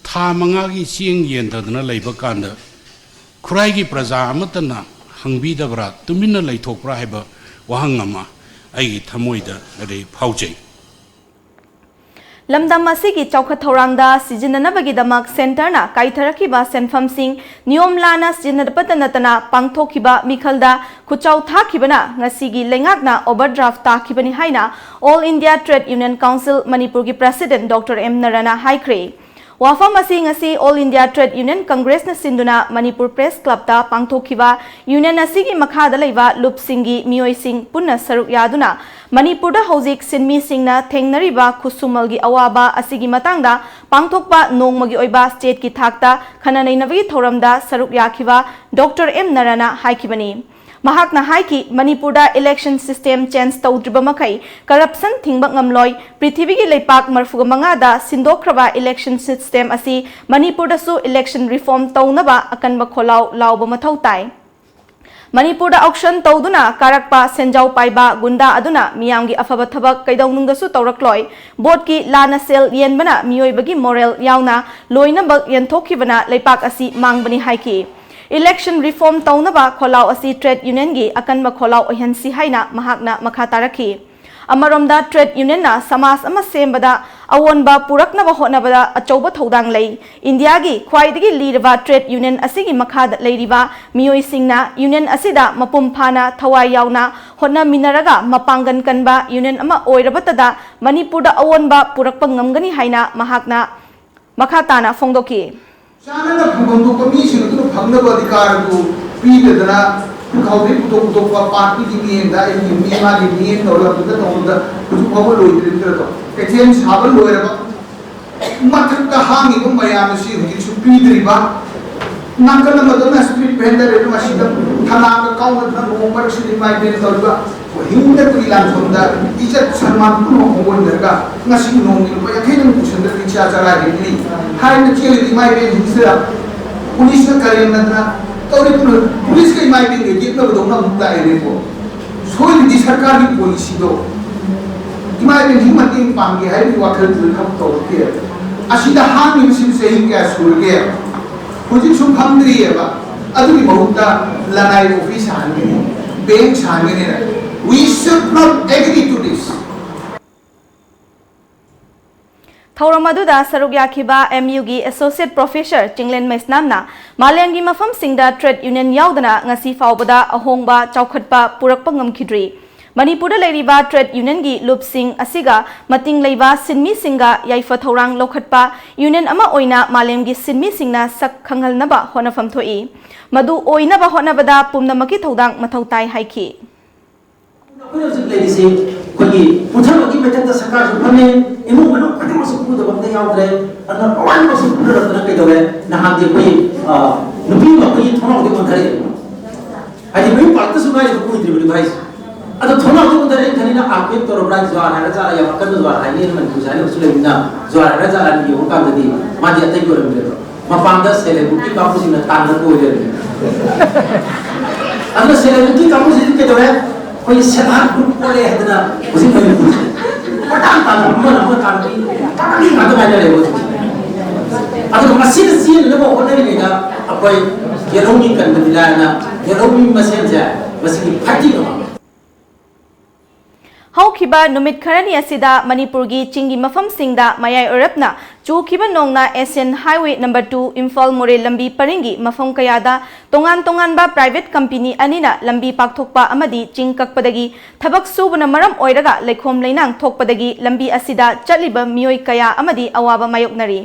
ꯊꯥ ꯃꯉꯥꯒꯤ ꯆꯦꯡ ꯌꯦꯟꯗꯗꯅ ꯂꯩꯕ ꯀꯥꯟꯗ ꯈꯨꯔꯥꯏꯒꯤ ꯄ꯭ꯔꯖꯥ ꯑꯃꯠꯇꯅ ꯍꯪꯕꯤꯗꯕ꯭ꯔꯥ, ꯇꯨꯃꯤꯟꯅ ꯂꯩꯊꯣꯛꯄ꯭ꯔꯥ ꯍꯥꯏꯕ ꯋꯥꯍꯪ ꯑꯃ ꯑꯩꯒꯤ ꯊꯃꯣꯏꯗ ꯑꯗꯩ ꯐꯥꯎꯖꯩ꯫ ꯂꯝꯗꯝ ꯑꯁꯤꯒꯤ ꯆꯥꯎꯈꯠ ꯊꯧꯔꯥꯡꯗ ꯁꯤꯖꯤꯟꯅꯅꯕꯒꯤꯗꯃꯛ ꯁꯦꯟꯇꯔꯅ ꯀꯥꯏꯊꯔꯛꯈꯤꯕ ꯁꯦꯟꯐꯝꯁꯤꯡ ꯅꯤꯌꯣꯝ ꯂꯥꯟꯅ ꯁꯤꯖꯤꯟꯅꯗꯕꯇ ꯅꯠꯇꯅ ꯄꯥꯡꯊꯣꯛꯈꯤꯕ ꯃꯤꯈꯜꯗ ꯈꯨꯠꯆꯥꯎ ꯊꯥꯈꯤꯕꯅ ꯉꯁꯤꯒꯤ ꯂꯩꯉꯥꯛꯅ ꯑꯣꯚꯔꯗ꯭ꯔꯥꯐ ꯇꯥꯈꯤꯕꯅꯤ ꯍꯥꯏꯅ All India Trade Union Council ꯃꯅꯤꯄꯨꯔꯒꯤ ꯄ꯭ꯔꯦꯁꯤꯗꯦꯟꯠ ꯗꯣꯛꯇꯔ ꯑꯦꯝ ꯅꯔꯥꯅ ꯍꯥꯏꯈ꯭ꯔꯦ꯫ ꯋꯥꯐꯝ ꯑꯁꯤ ꯉꯁꯤ All India Trade Union Congressꯅ ꯁꯤꯟꯗꯨꯅ ꯃꯅꯤꯄꯨꯔ ꯄ꯭ꯔꯦꯁ ꯀ꯭ꯂꯕꯇ ꯄꯥꯡꯊꯣꯛꯈꯤꯕ ꯌꯨꯅꯤꯌꯟ ꯑꯁꯤꯒꯤ ꯃꯈꯥꯗ ꯂꯩꯕ ꯂꯨꯞꯁꯤꯡꯒꯤ ꯃꯤꯑꯣꯏꯁꯤꯡ ꯄꯨꯟꯅ ꯁꯔꯨꯛ ꯌꯥꯗꯨꯅ ꯃꯅꯤꯄꯨꯔꯗ ꯍꯧꯖꯤꯛ ꯁꯤꯟꯃꯤꯁꯤꯡꯅ ꯊꯦꯡꯅꯔꯤꯕ ꯈꯨꯠꯁꯨꯃꯜꯒꯤ ꯑꯋꯥꯕ ꯑꯁꯤꯒꯤ ꯃꯇꯥꯡꯗ ꯄꯥꯡꯊꯣꯛꯄ ꯅꯣꯡꯃꯒꯤ ꯑꯣꯏꯕ ꯁ꯭ꯇꯦꯠꯀꯤ ꯊꯥꯛꯇ ꯈꯟꯅ ꯅꯩꯅꯕꯒꯤ ꯊꯧꯔꯝꯗ ꯁꯔꯨꯛ ꯌꯥꯈꯤꯕ ꯗꯣꯛꯇꯔ ꯑꯦꯝ ꯅꯔꯥꯅ ꯍꯥꯏꯈꯤꯕꯅꯤ꯫ ꯃꯍꯥꯛꯅ ꯍꯥꯏꯈꯤ, ꯃꯅꯤꯄꯨꯔꯗ ꯏꯂꯦꯛꯁꯟ ꯁꯤꯁꯇꯦꯝ ꯆꯦꯟꯖ ꯇꯧꯗ꯭ꯔꯤꯕ ꯃꯈꯩ ꯀꯔꯞꯁꯟ ꯊꯤꯡꯕ ꯉꯝꯂꯣꯏ, ꯄ꯭ꯔꯤꯊꯤꯕꯤꯒꯤ ꯂꯩꯄꯥꯛ ꯃꯔꯤꯐꯨꯒ ꯃꯉꯥꯗ ꯁꯤꯟꯗꯣꯛꯈ꯭ꯔꯕ ꯏꯂꯦꯛꯁꯟ ꯁꯤꯁꯇꯦꯝ ꯑꯁꯤ ꯃꯅꯤꯄꯨꯔꯗꯁꯨ ꯏꯂꯦꯛꯁꯟ ꯔꯤꯐꯣꯔꯝ ꯇꯧꯅꯕ ꯑꯀꯟꯕ ꯈꯣꯜꯂꯥꯎ ꯂꯥꯎꯕ ꯃꯊꯧ ꯇꯥꯏ꯫ ꯃꯅꯤꯄꯨꯔꯗ ꯑꯣꯛꯁꯟ ꯇꯧꯗꯨꯅ ꯀꯥꯔꯛꯄ ꯁꯦꯟꯖꯥꯎ ꯄꯥꯏꯕ ꯒꯨꯟꯗꯥ ꯑꯗꯨꯅ ꯃꯤꯌꯥꯝꯒꯤ ꯑꯐꯕ ꯊꯕꯛ ꯀꯩꯗꯧꯅꯨꯡꯗꯁꯨ ꯇꯧꯔꯛꯂꯣꯏ꯫ ꯚꯣꯠꯀꯤ ꯂꯥꯟꯅ ꯁꯦꯜ ꯌꯦꯟꯕꯅ ꯃꯤꯑꯣꯏꯕꯒꯤ ꯃꯣꯔꯦꯜ ꯌꯥꯎꯅ ꯂꯣꯏꯅꯃꯛ ꯌꯦꯟꯊꯣꯛꯈꯤꯕꯅ ꯂꯩꯄꯥꯛ ꯑꯁꯤ ꯃꯥꯡꯕꯅꯤ ꯍꯥꯏꯈꯤ꯫ ꯏꯂꯦꯛꯁꯟ ꯔꯤꯐꯣꯔꯝ ꯇꯧꯅꯕ ꯈꯣꯜꯂꯥꯎ ꯑꯁꯤ ꯇ꯭ꯔꯦꯗ ꯌꯨꯅꯤꯌꯟꯒꯤ ꯑꯀꯟꯕ ꯈꯣꯜꯂꯥꯎ ꯑꯣꯏꯍꯟꯁꯤ ꯍꯥꯏꯅ ꯃꯍꯥꯛꯅ ꯃꯈꯥ ꯇꯥꯔꯛꯈꯤ꯫ ꯑꯃꯔꯣꯝꯗ ꯇ꯭ꯔꯦꯗ ꯌꯨꯅꯤꯌꯟꯅ ꯁꯃꯥꯖ ꯑꯃ ꯁꯦꯝꯕꯗ ꯑꯑꯣꯟꯕ ꯄꯨꯔꯛꯅꯕ ꯍꯣꯠꯅꯕꯗ ꯑꯆꯧꯕ ꯊꯧꯗꯥꯡ ꯂꯩ꯫ ꯏꯟꯗꯤꯌꯥꯒꯤ ꯈ꯭ꯋꯥꯏꯗꯒꯤ ꯂꯤꯔꯕ ꯇ꯭ꯔꯦꯗ ꯌꯨꯅꯤꯌꯟ ꯑꯁꯤꯒꯤ ꯃꯈꯥꯗ ꯂꯩꯔꯤꯕ ꯃꯤꯑꯣꯏꯁꯤꯡꯅ ꯌꯨꯅꯤꯌꯟ ꯑꯁꯤꯗ ꯃꯄꯨꯡ ꯐꯥꯅ ꯊꯋꯥꯏ ꯌꯥꯎꯅ ꯍꯣꯠꯅꯃꯤꯟꯅꯔꯒ ꯃꯄꯥꯡꯒꯜ ꯀꯟꯕ ꯌꯨꯅꯤꯌꯟ ꯑꯃ ꯑꯣꯏꯔꯕꯇꯗ ꯃꯅꯤꯄꯨꯔꯗ ꯑꯑꯣꯟꯕ ꯄꯨꯔꯛꯄ ꯉꯝꯒꯅꯤ ꯍꯥꯏꯅ ꯃꯍꯥꯛꯅ ꯃꯈꯥ ꯇꯥꯅ ꯐꯣꯡꯗꯣꯛꯈꯤ꯫ ꯆꯥꯅꯅ ꯐꯪꯐꯝ ꯊꯣꯛꯄ ꯃꯤꯁꯤꯡ ꯑꯗꯨꯅ ꯐꯪꯅꯕ ꯑꯙꯤꯀꯥꯔ ꯑꯗꯨ ꯄꯤꯗꯗꯅ ꯄꯨꯊꯣꯛ ꯄꯨꯊꯣꯛ ꯄꯨꯊꯣꯛꯄ ꯄꯥꯔꯇꯤꯒꯤ ꯃꯤꯠꯌꯦꯡꯗ ꯑꯩꯒꯤ ꯃꯤ ꯃꯥꯒꯤ ꯃꯤꯠꯌꯦꯡ ꯇꯧꯔꯒ ꯑꯗꯨꯗ ꯇꯧꯕꯗ ꯍꯧꯖꯤꯛ ꯐꯥꯎꯕ ꯂꯣꯏꯗ꯭ꯔꯤꯕꯗꯣ ꯀꯩꯊꯦꯜ ꯁꯥꯕ ꯂꯣꯏꯔꯕ ꯃꯊꯛꯇ ꯍꯥꯡꯉꯤꯕ ꯃꯌꯥꯝ ꯑꯁꯤ ꯍꯧꯖꯤꯛꯁꯨ ꯄꯤꯗ꯭ꯔꯤꯕ, ꯅꯥꯀꯜ ꯑꯃꯗꯅ street vendor ꯑꯗꯨ ꯃꯁꯤꯗ ꯊꯅꯥꯒ ꯀꯥꯎꯅꯗꯅ ꯅꯣꯡ ꯃꯔꯛꯁꯤꯗ ꯏꯃꯥ ꯏꯕꯦꯟ ꯇꯧꯔꯤꯕ, ꯍꯤꯡꯗ ꯀꯨꯏ ꯂꯥꯟꯐꯝꯗ ꯏꯖꯠ ꯁꯟꯃꯥꯟ ꯄꯨꯝꯅꯃꯛ ꯍꯣꯡꯒꯣꯟꯅꯔꯒ ꯉꯁꯤ ꯅꯣꯡꯃꯒꯤ ꯂꯨꯄꯥ ꯌꯥꯡꯈꯩꯗꯪ ꯄꯨꯁꯟꯗ꯭ꯔꯗꯤ ꯏꯆꯥ ꯆꯔꯥ ꯍꯤꯡꯒꯅꯤ ꯍꯥꯏꯅ ꯆꯦꯜꯂꯤꯕ ꯏꯃꯥ ꯏꯕꯦꯟꯁꯤꯡꯁꯤꯗ ꯄꯨꯂꯤꯁꯅ ꯀꯔꯦꯝꯅꯗꯅ ꯇꯧꯔꯤꯕ ꯄꯨꯂꯤꯁꯀ ꯏꯃꯥ ꯏꯕꯦꯟꯒ ꯌꯦꯛꯅꯕꯗꯧꯅ ꯑꯃꯨꯛ ꯂꯥꯛꯑꯦꯅꯦꯀꯣ꯫ ꯁꯣꯏꯔꯤꯗꯤ ꯁꯔꯀꯥꯔꯒꯤ ꯄꯣꯂꯤꯁꯤꯗꯣ ꯏꯃꯥ ꯏꯕꯦꯟꯁꯤꯡ ꯃꯇꯦꯡ ꯄꯥꯡꯒꯦ ꯍꯥꯏꯕꯒꯤ ꯋꯥꯈꯜꯗꯨꯗ ꯊꯕꯛ ꯇꯧꯔꯛꯇꯦ꯫ ꯑꯁꯤꯗ ꯍꯥꯡꯉꯤꯕꯁꯤꯕꯨ ꯆꯍꯤ ꯀꯌꯥ ꯁꯨꯔꯒꯦ? ꯍꯧꯖꯤꯛꯁꯨ ꯐꯪꯗ꯭ꯔꯤꯑꯕ꯫ ꯑꯗꯨꯒꯤ ꯃꯍꯨꯠꯇ ꯂꯅꯥꯏ ꯑꯣꯐꯤꯁ ꯁꯥꯍꯟꯒꯅꯤ, ꯕꯦꯡ ꯁꯥꯍꯟꯒꯅꯤꯅ, we should not agree to this. ꯊꯧꯔꯝ ꯑꯗꯨꯗ ꯁꯔꯨꯛ ꯌꯥꯈꯤꯕ ꯑꯦꯝ ꯌꯨꯒꯤ ꯑꯦꯁꯣꯁꯤꯌꯦꯠ ꯄ꯭ꯔꯣꯐꯦꯁꯔ ꯆꯤꯡꯂꯦꯟ ꯃꯩꯁꯅꯥꯝꯅ ꯃꯥꯂꯦꯝꯒꯤ ꯃꯐꯝꯁꯤꯡꯗ ꯇ꯭ꯔꯦꯗ ꯌꯨꯅꯤꯌꯟ ꯌꯥꯎꯗꯅ ꯉꯁꯤ ꯐꯥꯎꯕꯗ ꯑꯍꯣꯡꯕ ꯆꯥꯎꯈꯠꯄ ꯄꯨꯔꯛꯄ ꯉꯝꯈꯤꯗ꯭ꯔꯤ꯫ ꯃꯅꯤꯄꯨꯔꯗ ꯂꯩꯔꯤꯕ ꯇ꯭ꯔꯦꯗ ꯌꯨꯅꯤꯌꯟꯒꯤ ꯂꯨꯞꯁꯤꯡ ꯑꯁꯤꯒ ꯃꯇꯤꯡ ꯂꯩꯕ ꯁꯤꯟꯃꯤꯁꯤꯡꯒ ꯌꯥꯏꯐ ꯊꯧꯔꯥꯡ ꯂꯧꯈꯠꯄ ꯌꯨꯅꯤꯌꯟ ꯑꯃ ꯑꯣꯏꯅ ꯃꯥꯂꯦꯝꯒꯤ ꯁꯤꯟꯃꯤꯁꯤꯡꯅ ꯁꯛ ꯈꯪꯍꯟꯅꯕ ꯍꯣꯠꯅꯐꯝ ꯊꯣꯛꯏ꯫ ꯃꯗꯨ ꯑꯣꯏꯅꯕ ꯍꯣꯠꯅꯕꯗ ꯄꯨꯝꯅꯃꯛꯀꯤ ꯊꯧꯗꯥꯡ ꯃꯊꯧ ꯇꯥꯏ ꯍꯥꯏꯈꯤ꯫ ꯑꯩꯈꯣꯏꯅ ꯍꯧꯖꯤꯛ ꯂꯩꯔꯤꯁꯤ ꯑꯩꯈꯣꯏꯒꯤ ꯄꯨꯊꯕꯒꯤ ꯃꯊꯛꯇ ꯁꯔꯀꯥꯔꯁꯨ ꯐꯝꯃꯦ, ꯏꯃꯨꯡ ꯃꯅꯨꯡ ꯈꯨꯗꯤꯡꯃꯛꯁꯨ ꯄꯨꯗꯕ ꯑꯝꯇ ꯌꯥꯎꯗ꯭ꯔꯦ꯫ ꯑꯗꯨꯅ ꯂꯣꯏꯅꯃꯛꯁꯨ ꯄꯨꯅꯔꯛꯇꯅ ꯀꯩꯗꯧꯔꯦ? ꯅꯍꯥꯟꯗꯤ ꯑꯩꯈꯣꯏ, ꯑ, ꯅꯨꯄꯤ ꯑꯃ ꯑꯩꯈꯣꯏꯒꯤ ꯊꯣꯡꯅꯥꯎꯗꯒꯤ ꯑꯣꯟꯊꯔꯛꯑꯦ꯫ ꯍꯥꯏꯗꯤ ꯃꯌꯨꯝ ꯄꯥꯜꯂꯛꯇꯁꯨ ꯉꯥꯏꯔꯤꯕ, ꯀꯨꯏꯗ꯭ꯔꯤꯕꯅꯤꯀꯣ ꯍꯥꯏꯁꯦ꯫ ꯑꯗꯣ ꯊꯣꯡꯅꯥꯎꯗꯒꯤ ꯑꯣꯟꯊꯔꯛꯑꯦ ꯈꯜꯂꯤꯅ earthquake ꯇꯧꯔꯕ꯭ꯔꯥ, ꯖ꯭ꯋꯥꯔ ꯍꯥꯏꯔ ꯖꯥꯠꯂ, ꯌꯥꯝ ꯑꯀꯟꯕ ꯖ꯭ꯋꯥꯔ ꯍꯥꯏꯅꯩꯅ ꯃꯅꯤꯄꯨꯔꯁꯦ ꯍꯥꯏꯅꯕꯁꯨ ꯂꯩꯕꯅꯤꯅ, ꯖ꯭ꯋꯥꯔ ꯍꯥꯏꯔ ꯖꯥꯠꯂ ꯌꯦꯡꯕ ꯀꯥꯟꯗꯗꯤ ꯃꯥꯗꯤ ꯑꯇꯩ ꯑꯣꯏꯔꯝꯗ꯭ꯔꯦꯕ꯫ ꯃꯄꯥꯟꯗ ꯁꯦꯜꯐ ꯍꯦꯜꯞ ꯒ꯭ꯔꯨꯞꯀꯤ ꯀꯥꯡꯕꯨꯁꯤꯡꯅ ꯇꯥꯟꯅꯕ ꯑꯣꯏ ꯂꯩꯔꯝꯃꯦ꯫ ꯑꯗꯨꯅ ꯁꯦꯜꯐ ꯍꯦꯜꯞ ꯒ꯭ꯔꯨꯞꯀꯤ ꯀꯥꯡꯕꯨꯁꯤꯗꯤ ꯀꯩꯗꯧꯔꯦ? ꯑꯩꯈꯣꯏꯒꯤ ꯁꯦꯜꯐ ꯍꯦꯜꯞ ꯒ꯭ꯔꯨꯞ ꯑꯣꯜꯂꯦ ꯍꯥꯏꯗꯅ ꯍꯧꯖꯤꯛ ꯃꯅꯤꯄꯨꯔꯁꯦ ꯀꯣꯏꯇꯥꯟ ꯇꯥꯟꯅꯕ, ꯑꯃꯅ ꯑꯃ ꯇꯥꯟꯅꯕꯤ, ꯇꯥꯟꯅꯕꯤ ꯉꯥꯛꯇ ꯉꯥꯏꯅꯔꯦꯕ ꯍꯧꯖꯤꯛꯁꯦ꯫ ꯑꯗꯨꯒ ꯃꯁꯤꯗ ꯆꯦꯟꯅꯅꯕ ꯍꯣꯠꯅꯔꯤꯉꯩꯗ ꯑꯩꯈꯣꯏ ꯌꯦꯜꯍꯧꯃꯤ ꯀꯟꯕꯗꯤ ꯂꯥꯏꯔꯅ ꯌꯦꯜꯍꯧꯃꯤ ꯃꯁꯦꯟꯁꯦ ꯃꯁꯤꯒꯤ ꯐꯥꯏꯇꯤꯡ ꯑꯃ ꯍꯧꯈꯤꯕ ꯅꯨꯃꯤꯠ ꯈꯔꯅꯤ ꯑꯁꯤꯗ ꯃꯅꯤꯄꯨꯔꯒꯤ ꯆꯤꯡꯒꯤ ꯃꯐꯝꯁꯤꯡꯗ ꯃꯌꯥꯏ ꯑꯣꯏꯔꯞꯅ ꯆꯨꯈꯤꯕ ꯅꯣꯡꯅ Asian highway number two Imphal ꯃꯣꯔꯦ ꯂꯝꯕꯤ ꯄꯔꯤꯡꯒꯤ ꯃꯐꯝ ꯀꯌꯥꯗ ꯇꯣꯉꯥꯟ ꯇꯣꯉꯥꯟꯕ ꯄ꯭ꯔꯥꯏꯚꯦꯠ ꯀꯝꯄꯦꯅꯤ ꯑꯅꯤꯅ ꯂꯝꯕꯤ ꯄꯥꯛꯊꯣꯛꯄ ꯑꯃꯗꯤ ꯆꯤꯡ ꯀꯛꯄꯗꯒꯤ ꯊꯕꯛ ꯁꯨꯕꯅ ꯃꯔꯝ ꯑꯣꯏꯔꯒ ꯂꯩꯈꯣꯝ ꯂꯩꯅꯥꯡ ꯊꯣꯛꯄꯗꯒꯤ ꯂꯝꯕꯤ ꯑꯁꯤꯗ ꯆꯠꯂꯤꯕ ꯃꯤꯑꯣꯏ ꯀꯌꯥ ꯑꯃꯗꯤ ꯑꯋꯥꯕ ꯃꯥꯌꯣꯛꯅꯔꯤ꯫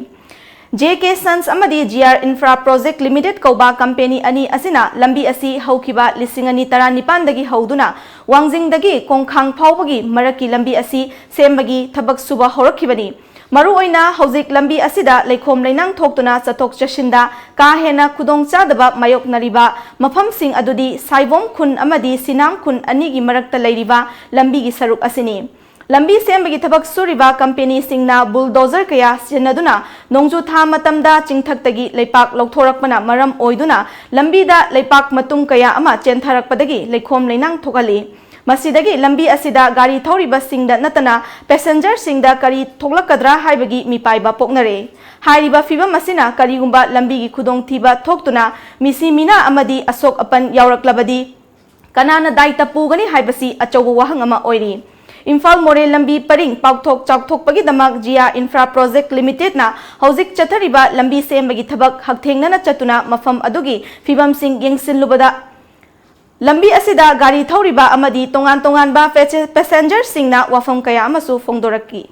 ꯖꯦ ꯀꯦ ꯁꯟꯁ ꯑꯃꯗꯤ G R infra project limited ꯀꯧꯕ ꯀꯝꯄꯦꯅꯤ ꯑꯅꯤ ꯑꯁꯤꯅ ꯂꯝꯕꯤ ꯑꯁꯤ ꯍꯧꯈꯤꯕ ꯂꯤꯁꯤꯡ ꯑꯅꯤ ꯇꯔꯥꯅꯤꯄꯥꯟꯗꯒꯤ ꯍꯧꯗꯨꯅ ꯋꯥꯡꯖꯤꯡꯗꯒꯤ ꯀꯣꯡꯈꯥꯡ ꯐꯥꯎꯕꯒꯤ ꯃꯔꯛꯀꯤ ꯂꯝꯕꯤ ꯑꯁꯤ ꯁꯦꯝꯕꯒꯤ ꯊꯕꯛ ꯁꯨꯕ ꯍꯧꯔꯛꯈꯤꯕꯅꯤ꯫ ꯃꯔꯨꯑꯣꯏꯅ ꯍꯧꯖꯤꯛ ꯂꯝꯕꯤ ꯑꯁꯤꯗ ꯂꯩꯈꯣꯝ ꯂꯩꯅꯥꯡ ꯊꯣꯛꯇꯨꯅ ꯆꯠꯊꯣꯛ ꯆꯠꯁꯤꯟꯗ ꯀꯥ ꯍꯦꯟꯅ ꯈꯨꯗꯣꯡꯆꯥꯗꯕ ꯃꯥꯌꯣꯛꯅꯔꯤꯕ ꯃꯐꯝꯁꯤꯡ ꯑꯗꯨꯗꯤ ꯁꯥꯏꯕꯣꯝ ꯈꯨꯟ ꯑꯃꯗꯤ ꯁꯤꯅꯥꯝ ꯈꯨꯟ ꯑꯅꯤꯒꯤ ꯃꯔꯛꯇ ꯂꯩꯔꯤꯕ ꯂꯝꯕꯤꯒꯤ ꯁꯔꯨꯛ ꯑꯁꯤꯅꯤ꯫ ꯂꯝꯕꯤ ꯁꯦꯝꯕꯒꯤ ꯊꯕꯛ ꯁꯨꯔꯤꯕ ꯀꯝꯄꯦꯅꯤꯁꯤꯡꯅ ꯕꯨꯜꯗꯣꯖꯔ ꯀꯌꯥ ꯁꯤꯖꯤꯟꯅꯗꯨꯅ ꯅꯣꯡꯖꯨ ꯊꯥ ꯃꯇꯝꯗ ꯆꯤꯡꯊꯛꯇꯒꯤ ꯂꯩꯄꯥꯛ ꯂꯧꯊꯣꯔꯛꯄꯅ ꯃꯔꯝ ꯑꯣꯏꯗꯨꯅ ꯂꯝꯕꯤꯗ ꯂꯩꯄꯥꯛ ꯃꯇꯨꯝ ꯀꯌꯥ ꯑꯃ ꯆꯦꯟꯊꯔꯛꯄꯗꯒꯤ ꯂꯩꯈꯣꯝ ꯂꯩꯅꯥꯡ ꯊꯣꯛꯍꯜꯂꯤ꯫ ꯃꯁꯤꯗꯒꯤ ꯂꯝꯕꯤ ꯑꯁꯤꯗ ꯒꯥꯔꯤ ꯊꯧꯔꯤꯕꯁꯤꯡꯗ ꯅꯠꯇꯅ ꯄꯦꯁꯦꯟꯖꯔꯁꯤꯡꯗ ꯀꯔꯤ ꯊꯣꯛꯂꯛꯀꯗ꯭ꯔꯥ ꯍꯥꯏꯕꯒꯤ ꯃꯤꯄꯥꯏꯕ ꯄꯣꯛꯅꯔꯦ꯫ ꯍꯥꯏꯔꯤꯕ ꯐꯤꯕꯝ ꯑꯁꯤꯅ ꯀꯔꯤꯒꯨꯝꯕ ꯂꯝꯕꯤꯒꯤ ꯈꯨꯗꯣꯡꯊꯤꯕ ꯊꯣꯛꯇꯨꯅ ꯃꯤꯁꯤ ꯃꯤꯅꯥ ꯑꯃꯗꯤ ꯑꯁꯣꯛ ꯑꯄꯟ ꯌꯥꯎꯔꯛꯂꯕꯗꯤ ꯀꯅꯥꯅ ꯗꯥꯏꯇ ꯄꯨꯒꯅꯤ ꯍꯥꯏꯕꯁꯤ ꯑꯆꯧꯕ ꯋꯥꯍꯪ ꯑꯃ ꯑꯣꯏꯔꯤ꯫ ꯏꯝꯐꯥꯜ ꯃꯣꯔꯦ ꯂꯝꯕꯤ ꯄꯔꯤꯡ ꯄꯥꯛꯊꯣꯛ ꯆꯥꯎꯊꯣꯛꯄꯒꯤꯗꯃꯛ ꯖꯤꯌꯥ ꯏꯟꯐ꯭ꯔꯥ ꯄ꯭ꯔꯣꯖꯦꯛ ꯂꯤꯃꯤꯇꯦꯗꯅ ꯍꯧꯖꯤꯛ ꯆꯠꯊꯔꯤꯕ ꯂꯝꯕꯤ ꯁꯦꯝꯕꯒꯤ ꯊꯕꯛ ꯍꯛꯊꯦꯡꯅꯅ ꯆꯠꯇꯨꯅ ꯃꯐꯝ ꯑꯗꯨꯒꯤ ꯐꯤꯕꯝꯁꯤꯡ ꯌꯦꯡꯁꯤꯜꯂꯨꯕꯗ ꯂꯝꯕꯤ ꯑꯁꯤꯗ ꯒꯥꯔꯤ ꯊꯧꯔꯤꯕ ꯑꯃꯗꯤ ꯇꯣꯉꯥꯟ ꯇꯣꯉꯥꯟꯕ ꯄꯦꯁꯦ-, ꯄꯦꯁꯦꯟꯖꯔꯁꯤꯡꯅ ꯋꯥꯐꯝ ꯀꯌꯥ ꯑꯃꯁꯨ ꯐꯣꯡꯗꯣꯔꯛꯈꯤ꯫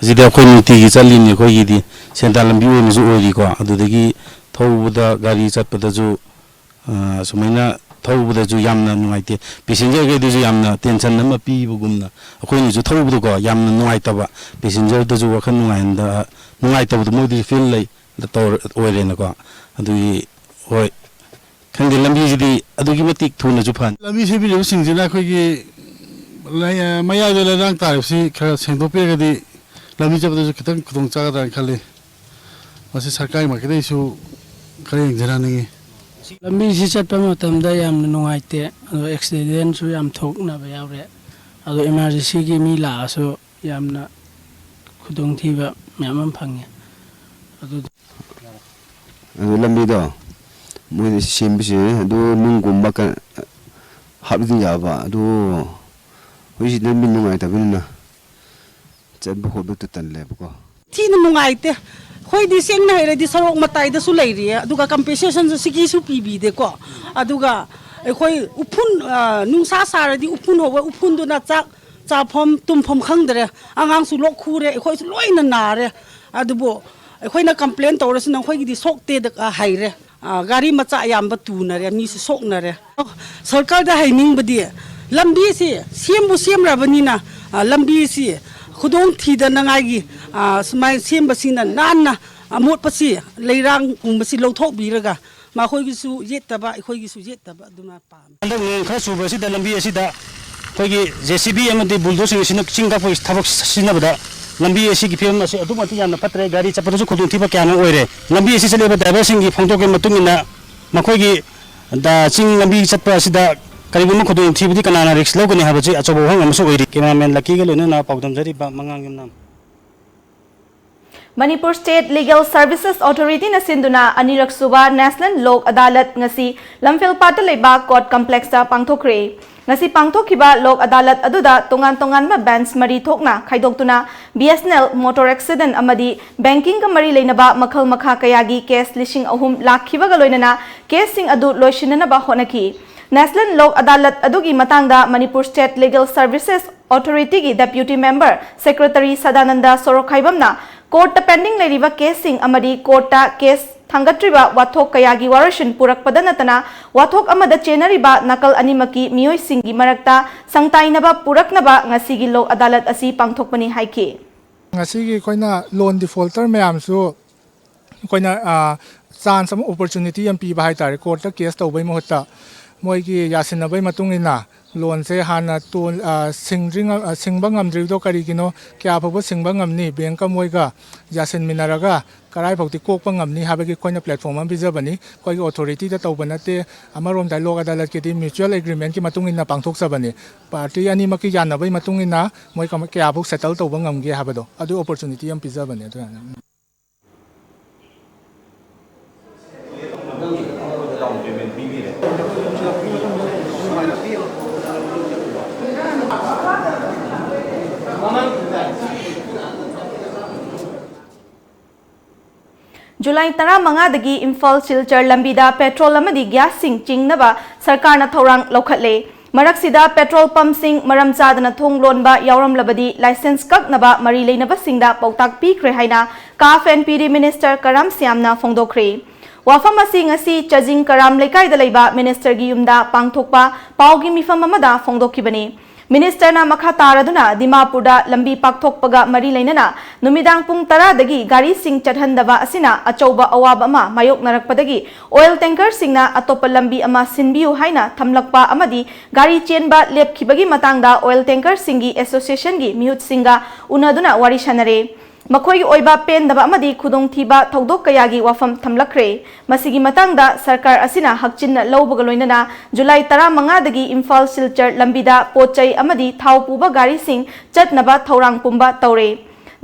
ꯑꯁꯤꯗꯤ ꯑꯩꯈꯣꯏ ꯅꯨꯡꯇꯤꯒꯤ ꯆꯠꯂꯤꯅꯤ, ꯑꯩꯈꯣꯏꯒꯤꯗꯤ ꯁꯦꯟꯗꯥꯟ ꯂꯝꯕꯤ ꯑꯣꯏꯅꯁꯨ ꯑꯣꯏꯔꯤꯀꯣ꯫ ꯑꯗꯨꯗꯒꯤ ꯊꯧꯕꯗ, ꯒꯥꯔꯤ ꯆꯠꯄꯗꯁꯨ, ꯑ, ꯁꯨꯃꯥꯏꯅ ꯊꯧꯕꯗꯁꯨ ꯌꯥꯝꯅ ꯅꯨꯡꯉꯥꯏꯇꯦ꯫ ꯄꯦꯁꯦꯟꯖꯔꯈꯩꯗꯁꯨ ꯌꯥꯝꯅ ꯇꯦꯟꯁꯟ ꯑꯃ ꯄꯤꯕꯒꯨꯝꯅ ꯑꯩꯈꯣꯏꯅꯁꯨ ꯊꯧꯕꯗꯀꯣ ꯌꯥꯝꯅ ꯅꯨꯡꯉꯥꯏꯇꯕ, ꯄꯦꯁꯦꯟꯖꯔꯗꯁꯨ ꯋꯥꯈꯜ ꯅꯨꯡꯉꯥꯏꯍꯟꯗ-, ꯅꯨꯡꯉꯥꯏꯇꯕꯗꯣ ꯃꯣꯏꯗꯁꯨ ꯐꯤꯜ ꯂꯩ, ꯇꯧꯔ-, ꯑꯣꯏꯔꯦꯅꯀꯣ꯫ ꯑꯗꯨꯒꯤ, ꯍꯣꯏ, ꯈꯪꯗꯦ, ꯂꯝꯕꯤꯁꯤꯗꯤ ꯑꯗꯨꯛꯀꯤ ꯃꯇꯤꯛ ꯊꯨꯅꯁꯨ ꯐꯅꯤ꯫ ꯂꯝꯕꯤ ꯁꯦꯝꯕꯤꯔꯤꯕꯁꯤꯡꯁꯤꯅ ꯑꯩꯈꯣꯏꯒꯤ ꯂꯩ-, ꯃꯌꯥꯏꯗ ꯂꯩꯔꯥꯡ ꯇꯥꯔꯤꯕꯁꯤ ꯈꯔ ꯁꯦꯡꯗꯣꯛꯄꯤꯔꯒꯗꯤ ꯂꯝꯕꯤ ꯆꯠꯄꯗꯁꯨ ꯈꯤꯇꯪ ꯈꯨꯗꯣꯡ ꯆꯥꯒꯗ꯭ꯔꯥꯅ ꯈꯜꯂꯤ꯫ ꯃꯁꯤ ꯁꯔꯀꯥꯔꯒꯤ ꯃꯥꯏꯀꯩꯗꯒꯤꯁꯨ ꯈꯔ ꯌꯦꯡꯁꯤꯟꯍꯟꯅꯤꯡꯉꯤ꯫ ꯂꯝꯕꯤꯁꯤ ꯆꯠꯄ ꯃꯇꯝꯗ ꯌꯥꯝꯅ ꯅꯨꯡꯉꯥꯏꯇꯦ, ꯑꯗꯣ ꯑꯦꯛꯁꯤꯗꯦꯟꯁꯨ ꯌꯥꯝ ꯊꯣꯛꯅꯕ ꯌꯥꯎꯔꯦ꯫ ꯑꯗꯣ ꯏꯃꯥꯔꯖꯦꯟꯁꯤꯒꯤ ꯃꯤ ꯂꯥꯛꯑꯁꯨ ꯌꯥꯝꯅ ꯈꯨꯗꯣꯡꯊꯤꯕ ꯃꯌꯥꯝ ꯑꯃ ꯐꯪꯉꯦ꯫ ꯑꯗꯨ ꯑꯗꯨ ꯂꯝꯕꯤꯗꯣ ꯃꯣꯏꯅ ꯁꯦꯝꯕꯁꯦ ꯑꯗꯨ ꯅꯨꯡꯒꯨꯝꯕ ꯀ-, ꯍꯥꯞꯂꯗꯤ ꯌꯥꯕ꯫ ꯑꯗꯨ ꯍꯧꯖꯤꯛ ꯂꯝꯕꯤ ꯅꯨꯡꯉꯥꯏꯇꯕꯅꯤꯅ ꯆꯠꯄ ꯈꯣꯠꯄꯗꯨ ꯇꯜꯂꯦꯕꯀꯣ꯫ ꯊꯤꯅ ꯅꯨꯡꯉꯥꯏꯇꯦ꯫ ꯑꯩꯈꯣꯏꯗꯤ ꯁꯦꯡꯅ ꯍꯥꯏꯔꯗꯤ ꯁꯣꯔꯣꯛ ꯃꯇꯥꯏꯗꯁꯨ ꯂꯩꯔꯤꯌꯦ, ꯑꯗꯨꯒ ꯀꯝꯄꯦꯟꯁꯦꯁꯟꯁꯨ ꯁꯤꯒꯤꯁꯨ ꯄꯤꯕꯤꯗꯦꯀꯣ꯫ ꯑꯗꯨꯒ ꯑꯩꯈꯣꯏ ꯎꯐꯨꯟ, ꯑ, ꯅꯨꯡꯁꯥ ꯁꯥꯔꯗꯤ ꯎꯐꯨꯟ ꯍꯧꯋꯦ, ꯎꯐꯨꯟꯗꯨꯅ ꯆꯥꯛ ꯆꯥꯐꯝ ꯇꯨꯝꯐꯝ ꯈꯪꯗ꯭ꯔꯦ꯫ ꯑꯉꯥꯡꯁꯨ ꯂꯣꯛ ꯈꯨꯔꯦ, ꯑꯩꯈꯣꯏꯁꯨ ꯂꯣꯏꯅ ꯅꯥꯔꯦ꯫ ꯑꯗꯨꯕꯨ ꯑꯩꯈꯣꯏꯅ ꯀꯝꯄ꯭ꯂꯦꯟ ꯇꯧꯔꯁꯨ ꯅꯈꯣꯏꯒꯤꯗꯤ ꯁꯣꯛꯇꯦꯗ ꯍꯥꯏꯔꯦ꯫ ꯑ, ꯒꯥꯔꯤ ꯃꯆꯥ ꯑꯌꯥꯝꯕ ꯇꯨꯅꯔꯦ, ꯃꯤꯁꯨ ꯁꯣꯛꯅꯔꯦ꯫ ꯁꯔꯀꯥꯔꯗ ꯍꯥꯏꯅꯤꯡꯕꯗꯤ ꯂꯝꯕꯤꯁꯤ ꯁꯦꯝꯕꯨ ꯁꯦꯝꯔꯕꯅꯤꯅ, ꯑ, ꯂꯝꯕꯤꯁꯤ ꯈꯨꯗꯣꯡ ꯊꯤꯗꯅꯉꯥꯏꯒꯤ, ꯑ, ꯁꯨꯃꯥꯏꯅ ꯁꯦꯝꯕꯁꯤꯅ ꯅꯥꯟꯅ ꯑꯃꯣꯠꯄꯁꯤ, ꯂꯩꯔꯥꯡꯒꯨꯝꯕꯁꯤ ꯂꯧꯊꯣꯛꯄꯤꯔꯒ ꯃꯈꯣꯏꯒꯤꯁꯨ ꯌꯦꯠꯇꯕ, ꯑꯩꯈꯣꯏꯒꯤꯁꯨ ꯌꯦꯠꯇꯕ ꯑꯗꯨꯅ ꯄꯥꯝꯃꯤ꯫ ꯍꯟꯗꯛ ꯅꯣꯡ ꯈꯔ ꯆꯨꯕ ꯑꯁꯤꯗ ꯂꯝꯕꯤ ꯑꯁꯤꯗ ꯑꯩꯈꯣꯏꯒꯤ JCB ꯑꯃꯗꯤ bulldozer ꯁꯤꯡ ꯑꯁꯤꯅ ꯆꯤꯡ ꯀꯛꯄꯒꯤ ꯊꯕꯛ ꯁꯤꯖꯤꯟꯅꯕꯗ ꯂꯝꯕꯤ ꯑꯁꯤꯒꯤ ꯐꯤꯕꯝ ꯑꯁꯤ ꯑꯗꯨꯛꯀꯤ ꯃꯇꯤꯛ ꯌꯥꯝꯅ ꯐꯠꯇ꯭ꯔꯦ꯫ ꯒꯥꯔꯤ ꯆꯠꯄꯗꯁꯨ ꯈꯨꯗꯣꯡꯊꯤꯕ ꯀꯌꯥ ꯑꯃ ꯑꯣꯏꯔꯦ꯫ ꯂꯝꯕꯤ ꯑꯁꯤ ꯆꯠꯂꯤꯕ driver ꯁꯤꯡꯒꯤ ꯐꯣꯡꯗꯣꯛꯄꯒꯤ ꯃꯇꯨꯡ ꯏꯟꯅ ꯃꯈꯣꯏꯒꯤ ꯗ ꯆꯤꯡ ꯂꯝꯕꯤ ꯆꯠꯄ ꯑꯁꯤꯗ ꯀꯔꯤꯒꯨꯝꯕ ꯈꯨꯗꯣꯡꯊꯤꯕꯗꯤ ꯀꯅꯥꯅ risk ꯂꯧꯒꯅꯤ ꯍꯥꯏꯕꯁꯤ ꯑꯆꯧꯕ ꯋꯥꯍꯪ ꯑꯃꯁꯨ ꯑꯣꯏꯔꯤ꯫ Cameraman ꯂꯛꯀꯤꯒ ꯂꯣꯏꯅꯅ ꯄꯥꯎꯗꯝꯖꯔꯤꯕ ꯃꯉꯥꯡ ꯌꯨꯝꯅꯥꯝ꯫ Manipur State Legal Services Authority ꯅ ꯁꯤꯟꯗꯨꯅ ꯑꯅꯤꯔꯛ ꯁꯨꯕ National ꯂꯣꯛ ꯑꯗꯥꯂꯠ ꯉꯁꯤ ꯂꯝꯐꯦꯜꯄꯥꯠꯇ ꯂꯩꯕ Court Complex ꯇ ꯄꯥꯡꯊꯣꯛꯈ꯭ꯔꯦ꯫ ꯉꯁꯤ ꯄꯥꯡꯊꯣꯛꯈꯤꯕ ꯂꯣꯛ ꯑꯗꯥꯂꯠ ꯑꯗꯨꯗ ꯇꯣꯉꯥꯟ ꯇꯣꯉꯥꯟꯕ bench ꯃꯔꯤ ꯊꯣꯛꯅ ꯈꯥꯏꯗꯣꯛꯇꯨꯅ BSNL, motor accident ꯑꯃꯗꯤ banking ꯒ ꯃꯔꯤ ꯂꯩꯅꯕ ꯃꯈꯜ ꯃꯈꯥ ꯀꯌꯥꯒꯤ case ꯂꯤꯁꯤꯡ ꯑꯍꯨꯝ ꯂꯥꯛꯈꯤꯕꯒ ꯂꯣꯏꯅꯅ case ꯁꯤꯡ ꯑꯗꯨ ꯂꯣꯏꯁꯤꯟꯅꯅꯕ ꯍꯣꯠꯅꯈꯤ꯫ National ꯂꯣꯛ ꯑꯗꯥꯂꯠ ꯑꯗꯨꯒꯤ ꯃꯇꯥꯡꯗ Manipur State Legal Services Authority ꯒꯤ Deputy Member Secretary Sadananda ꯁꯣꯔꯣꯛꯈꯥꯏꯕꯝꯅ court ꯇ pending ꯂꯩꯔꯤꯕ case ꯁꯤꯡ ꯑꯃꯗꯤ court ꯇ case ꯊꯥꯡꯒꯠꯇ꯭ꯔꯤꯕ ꯋꯥꯊꯣꯛ ꯀꯌꯥꯒꯤ ꯋꯥꯔꯣꯏꯁꯤꯟ ꯄꯨꯔꯛꯄꯗ ꯅꯠꯇꯅ ꯋꯥꯊꯣꯛ ꯑꯃꯗ ꯆꯦꯟꯅꯔꯤꯕ ꯅꯥꯀꯜ ꯑꯅꯤꯃꯛꯀꯤ ꯃꯤꯑꯣꯏꯁꯤꯡꯒꯤ ꯃꯔꯛꯇ ꯁꯪꯇꯥꯏꯅꯕ ꯄꯨꯔꯛꯅꯕ ꯉꯁꯤꯒꯤ ꯂꯣꯛ ꯑꯗꯥꯂꯠ ꯑꯁꯤ ꯄꯥꯡꯊꯣꯛꯄꯅꯤ ꯍꯥꯏꯈꯤ꯫ ꯉꯁꯤꯒꯤ ꯑꯩꯈꯣꯏꯅ loan defaulter ꯃꯌꯥꯝꯁꯨ ꯑꯩꯈꯣꯏꯅ, ꯑ, chance ꯑꯃ, opportunity ꯑꯃ ꯄꯤꯕ ꯍꯥꯏꯇꯥꯔꯦ꯫ Court ꯇ case ꯇꯧꯕꯩ ꯃꯍꯨꯠꯇ ꯃꯣꯏꯒꯤ ꯌꯥꯁꯤꯟꯅꯕꯩ ꯃꯇꯨꯡ ꯏꯟꯅ loan ꯁꯦ ꯍꯥꯟꯅ ꯇꯣꯟ-, ꯑ, ꯁꯤꯡꯗ꯭ꯔꯤ ꯉ-, ꯑ, ꯁꯤꯡꯕ ꯉꯝꯗ꯭ꯔꯤꯕꯗꯣ ꯀꯔꯤꯒꯤꯅꯣ, ꯀꯌꯥ ꯐꯥꯎꯕ ꯁꯤꯡꯕ ꯉꯝꯅꯤ, bank ꯀ ꯃꯣꯏꯒ ꯌꯥꯁꯤꯟꯃꯤꯟꯅꯔꯒ ꯀꯔꯥꯏꯐꯥꯎꯗꯤ ꯀꯣꯛꯄ ꯉꯝꯅꯤ ꯍꯥꯏꯕꯒꯤ ꯑꯩꯈꯣꯏꯅ platform ꯑꯃ ꯄꯤꯖꯕꯅꯤ꯫ ꯑꯩꯈꯣꯏꯒꯤ authority ꯗ ꯇꯧꯕ ꯅꯠꯇꯦ꯫ ꯑꯃꯔꯣꯝꯗ ꯂꯣꯛ ꯑꯗꯥꯂꯠꯀꯤꯗꯤ mutual agreement ꯀꯤ ꯃꯇꯨꯡ ꯏꯟꯅ ꯄꯥꯡꯊꯣꯛꯆꯕꯅꯤ꯫ Party ꯑꯅꯤꯃꯛꯀꯤ ꯌꯥꯅꯕꯒꯤ ꯃꯇꯨꯡ ꯏꯟꯅ ꯃꯣꯏ ꯀꯃ-, ꯀꯌꯥꯐꯥꯎ settle ꯇꯧꯕ ꯉꯝꯒꯦ ꯍꯥꯏꯕꯗꯣ, ꯑꯗꯨ opportunity ꯑꯃ ꯄꯤꯖꯕꯅꯦ꯫ ꯑꯗꯨꯅ ꯖꯨꯂꯥꯏ ꯇꯔꯥꯃꯉꯥꯗꯒꯤ ꯏꯝꯐꯥꯜ ꯁꯤꯜꯆꯔ ꯂꯝꯕꯤꯗ petrol ꯑꯃꯗꯤ gas ꯁꯤꯡ ꯆꯤꯡꯅꯕ ꯁꯔꯀꯥꯔꯅ ꯊꯧꯔꯥꯡ ꯂꯧꯈꯠꯂꯦ꯫ ꯃꯔꯛꯁꯤꯗ petrol pump ꯁꯤꯡ ꯃꯔꯝ ꯆꯥꯗꯅ ꯊꯣꯡ ꯂꯣꯟꯕ ꯌꯥꯎꯔꯝꯂꯕꯗꯤ licence ꯀꯛꯅꯕ ꯃꯔꯤ ꯂꯩꯅꯕꯁꯤꯡꯗ ꯄꯥꯎꯇꯥꯛ ꯄꯤꯈ꯭ꯔꯦ ꯍꯥꯏꯅ CAF and PD minister ꯀꯔꯥꯝ ꯁ꯭ꯌꯥꯝꯅ ꯐꯣꯡꯗꯣꯛꯈ꯭ꯔꯦ꯫ ꯋꯥꯐꯝ ꯑꯁꯤ ꯉꯁꯤ ꯆꯥꯖꯤꯡ ꯀꯔꯥꯝ ꯂꯩꯀꯥꯏꯗ ꯂꯩꯕ minister ꯒꯤ ꯌꯨꯝꯗ ꯄꯥꯡꯊꯣꯛꯄ ꯄꯥꯎꯒꯤ ꯃꯤꯐꯝ ꯑꯃꯗ ꯐꯣꯡꯗꯣꯛꯈꯤꯕꯅꯤ꯫ ꯃꯤꯅꯤꯁꯇꯔꯅ ꯃꯈꯥ ꯇꯥꯔꯗꯨꯅ ꯗꯤꯃꯥꯄꯨꯔꯗ ꯂꯝꯕꯤ ꯄꯥꯛꯊꯣꯛꯄꯒ ꯃꯔꯤ ꯂꯩꯅꯅ ꯅꯨꯃꯤꯗꯥꯡ ꯄꯨꯡ ꯇꯔꯥꯗꯒꯤ ꯒꯥꯔꯤꯁꯤꯡ ꯆꯠꯍꯟꯗꯕ ꯑꯁꯤꯅ ꯑꯆꯧꯕ ꯑꯋꯥꯕ ꯑꯃ ꯃꯥꯌꯣꯛꯅꯔꯛꯄꯗꯒꯤ ꯑꯣꯏꯜ ꯇꯦꯡꯀꯔꯁꯤꯡꯅ ꯑꯇꯣꯞꯄ ꯂꯝꯕꯤ ꯑꯃ ꯁꯤꯟꯕꯤꯌꯨ ꯍꯥꯏꯅ ꯊꯝꯂꯛꯄ ꯑꯃꯗꯤ ꯒꯥꯔꯤ ꯆꯦꯟꯕ ꯂꯦꯞꯈꯤꯕꯒꯤ ꯃꯇꯥꯡꯗ ꯑꯣꯏꯜ ꯇꯦꯡꯀꯔꯁꯤꯡꯒꯤ ꯑꯦꯁꯣꯁꯤꯌꯦꯁꯟꯒꯤ ꯃꯤꯍꯨꯠꯁꯤꯡꯒ ꯎꯅꯗꯨꯅ ꯋꯥꯔꯤ ꯁꯥꯟꯅꯔꯦ꯫ ꯃꯈꯣꯏꯒꯤ ꯑꯣꯏꯕ ꯄꯦꯟꯗꯕ ꯑꯃꯗꯤ ꯈꯨꯗꯣꯡꯊꯤꯕ ꯊꯧꯗꯣꯛ ꯀꯌꯥꯒꯤ ꯋꯥꯐꯝ ꯊꯝꯂꯛꯈ꯭ꯔꯦ꯫ ꯃꯁꯤꯒꯤ ꯃꯇꯥꯡꯗ ꯁꯔꯀꯥꯔ ꯑꯁꯤꯅ ꯍꯛꯆꯤꯟꯅ ꯂꯧꯕꯒ ꯂꯣꯏꯅꯅ ꯖꯨꯂꯥꯏ ꯇꯔꯥꯃꯉꯥꯗꯒꯤ ꯏꯝꯐꯥꯜ ꯁꯤꯜꯆꯔ ꯂꯝꯕꯤꯗ ꯄꯣꯠ ꯆꯩ ꯑꯃꯗꯤ ꯊꯥꯎ ꯄꯨꯕ ꯒꯥꯔꯤꯁꯤꯡ ꯆꯠꯅꯕ ꯊꯧꯔꯥꯡ ꯄꯨꯝꯕ ꯇꯧꯔꯦ꯫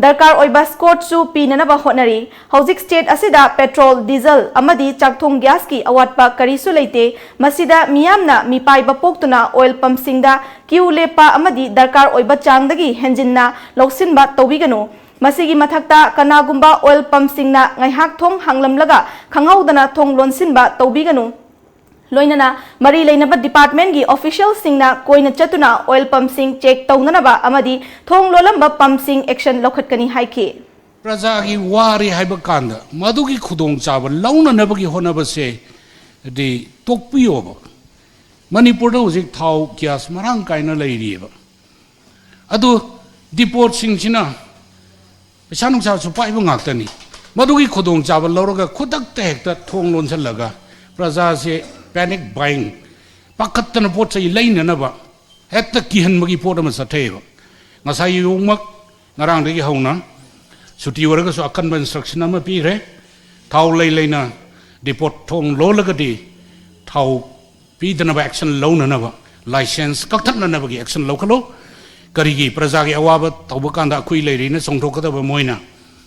ꯗꯔꯀꯥꯔ ꯑꯣꯏꯕ ꯁ꯭ꯀꯣꯔꯠꯁꯨ ꯄꯤꯅꯅꯕ ꯍꯣꯠꯅꯔꯤ꯫ ꯍꯧꯖꯤꯛ ꯁ꯭ꯇꯦꯠ ꯑꯁꯤꯗ ꯄꯦꯇ꯭ꯔꯣꯜ, ꯗꯤꯖꯜ ꯑꯃꯗꯤ ꯆꯥꯛꯊꯣꯡ ꯒ꯭ꯌꯥꯁꯀꯤ ꯑꯋꯥꯠꯄ ꯀꯔꯤꯁꯨ ꯂꯩꯇꯦ꯫ ꯃꯁꯤꯗ ꯃꯤꯌꯥꯝꯅ ꯃꯤꯄꯥꯏꯕ ꯄꯣꯛꯇꯨꯅ ꯑꯣꯏꯜ ꯄꯝꯁꯤꯡꯗ ꯀ꯭ꯌꯨ ꯂꯦꯞꯄ ꯑꯃꯗꯤ ꯗꯔꯀꯥꯔ ꯑꯣꯏꯕ ꯆꯥꯡꯗꯒꯤ ꯍꯦꯟꯖꯤꯟꯅ ꯂꯧꯁꯤꯟꯕ ꯇꯧꯕꯤꯒꯅꯨ꯫ ꯃꯁꯤꯒꯤ ꯃꯊꯛꯇ ꯀꯅꯥꯒꯨꯝꯕ ꯑꯣꯏꯜ ꯄꯝꯁꯤꯡꯅ ꯉꯥꯏꯍꯥꯛ ꯊꯣꯡ ꯍꯥꯡꯂꯝꯂꯒ ꯈꯪꯍꯧꯗꯅ ꯊꯣꯡ ꯂꯣꯟꯁꯤꯟꯕ ꯇꯧꯕꯤꯒꯅꯨ꯫ ꯂꯣꯏꯅꯅ ꯃꯔꯤ ꯂꯩꯅꯕ ꯗꯤꯄꯥꯔꯠꯃꯦꯟꯒꯤ ꯑꯣꯐꯤꯁꯤꯌꯦꯜꯁꯤꯡꯅ ꯀꯣꯏꯅ ꯆꯠꯇꯨꯅ ꯑꯣꯏꯜ ꯄꯝꯁꯤꯡ ꯆꯦꯛ ꯇꯧꯅꯅꯕ ꯑꯃꯗꯤ ꯊꯣꯡ ꯂꯣꯜꯂꯝꯕ ꯄꯝꯁꯤꯡ ꯑꯦꯛꯁꯟ ꯂꯧꯈꯠꯀꯅꯤ ꯍꯥꯏꯈꯤ꯫ ꯄ꯭ꯔꯖꯥꯒꯤ ꯋꯥꯔꯦ ꯍꯥꯏꯕ ꯀꯥꯟꯗ ꯃꯗꯨꯒꯤ ꯈꯨꯗꯣꯡꯆꯥꯕ ꯂꯧꯅꯅꯕꯒꯤ ꯍꯣꯠꯅꯕꯁꯦ ꯗꯤ ꯇꯣꯛꯄꯤꯌꯣꯕ꯫ ꯃꯅꯤꯄꯨꯔꯗ ꯍꯧꯖꯤꯛ ꯊꯥꯎ, ꯒ꯭ꯌꯥꯁ ꯃꯔꯥꯡ ꯀꯥꯏꯅ ꯂꯩꯔꯤꯑꯕ꯫ ꯑꯗꯨ ꯗꯤꯄꯣꯠꯁꯤꯡꯁꯤꯅ ꯄꯩꯁꯥ ꯅꯨꯡꯁꯥꯁꯨ ꯄꯥꯏꯕ ꯉꯥꯛꯇꯅꯤ꯫ ꯃꯗꯨꯒꯤ ꯈꯨꯗꯣꯡꯆꯥꯕ ꯂꯧꯔꯒ ꯈꯨꯗꯛꯇ ꯍꯦꯛꯇ ꯊꯣꯡ ꯂꯣꯟꯁꯤꯜꯂꯒ ꯄ꯭ꯔꯖꯥꯁꯦ ꯄꯦꯅꯤꯛ ꯕꯥꯏꯌꯤꯡ, ꯄꯥꯈꯠꯇꯅ ꯄꯣꯠ ꯆꯩ ꯂꯩꯅꯅꯕ ꯍꯦꯛꯇ ꯀꯤꯍꯟꯕꯒꯤ ꯄꯣꯠ ꯑꯃ ꯆꯠꯊꯩꯑꯕ꯫ ꯉꯁꯥꯏ ꯑꯌꯨꯛꯃꯛ ꯉꯔꯥꯡꯗꯒꯤ ꯍꯧꯅ ꯁꯨꯇꯤ ꯑꯣꯏꯔꯒꯁꯨ ꯑꯀꯟꯕ ꯏꯟꯁꯇ꯭ꯔꯛꯁꯟ ꯑꯃ ꯄꯤꯈ꯭ꯔꯦ꯫ ꯊꯥꯎ ꯂꯩ ꯂꯩꯅ ꯗꯤꯄꯣꯠ ꯊꯣꯡ ꯂꯣꯜꯂꯒꯗꯤ ꯊꯥꯎ ꯄꯤꯗꯅꯕ ꯑꯦꯛꯁꯟ ꯂꯧꯅꯅꯕ, ꯂꯥꯏꯁꯦꯟꯁ ꯀꯛꯊꯠꯅꯅꯕꯒꯤ ꯑꯦꯛꯁꯟ ꯂꯧꯈꯠꯂꯨ꯫ ꯀꯔꯤꯒꯤ? ꯄ꯭ꯔꯖꯥꯒꯤ ꯑꯋꯥꯕ ꯇꯧꯕ ꯀꯥꯟꯗ ꯑꯩꯈꯣꯏ ꯂꯩꯔꯤꯅ ꯆꯣꯡꯊꯣꯛꯀꯗꯕ ꯃꯣꯏꯅ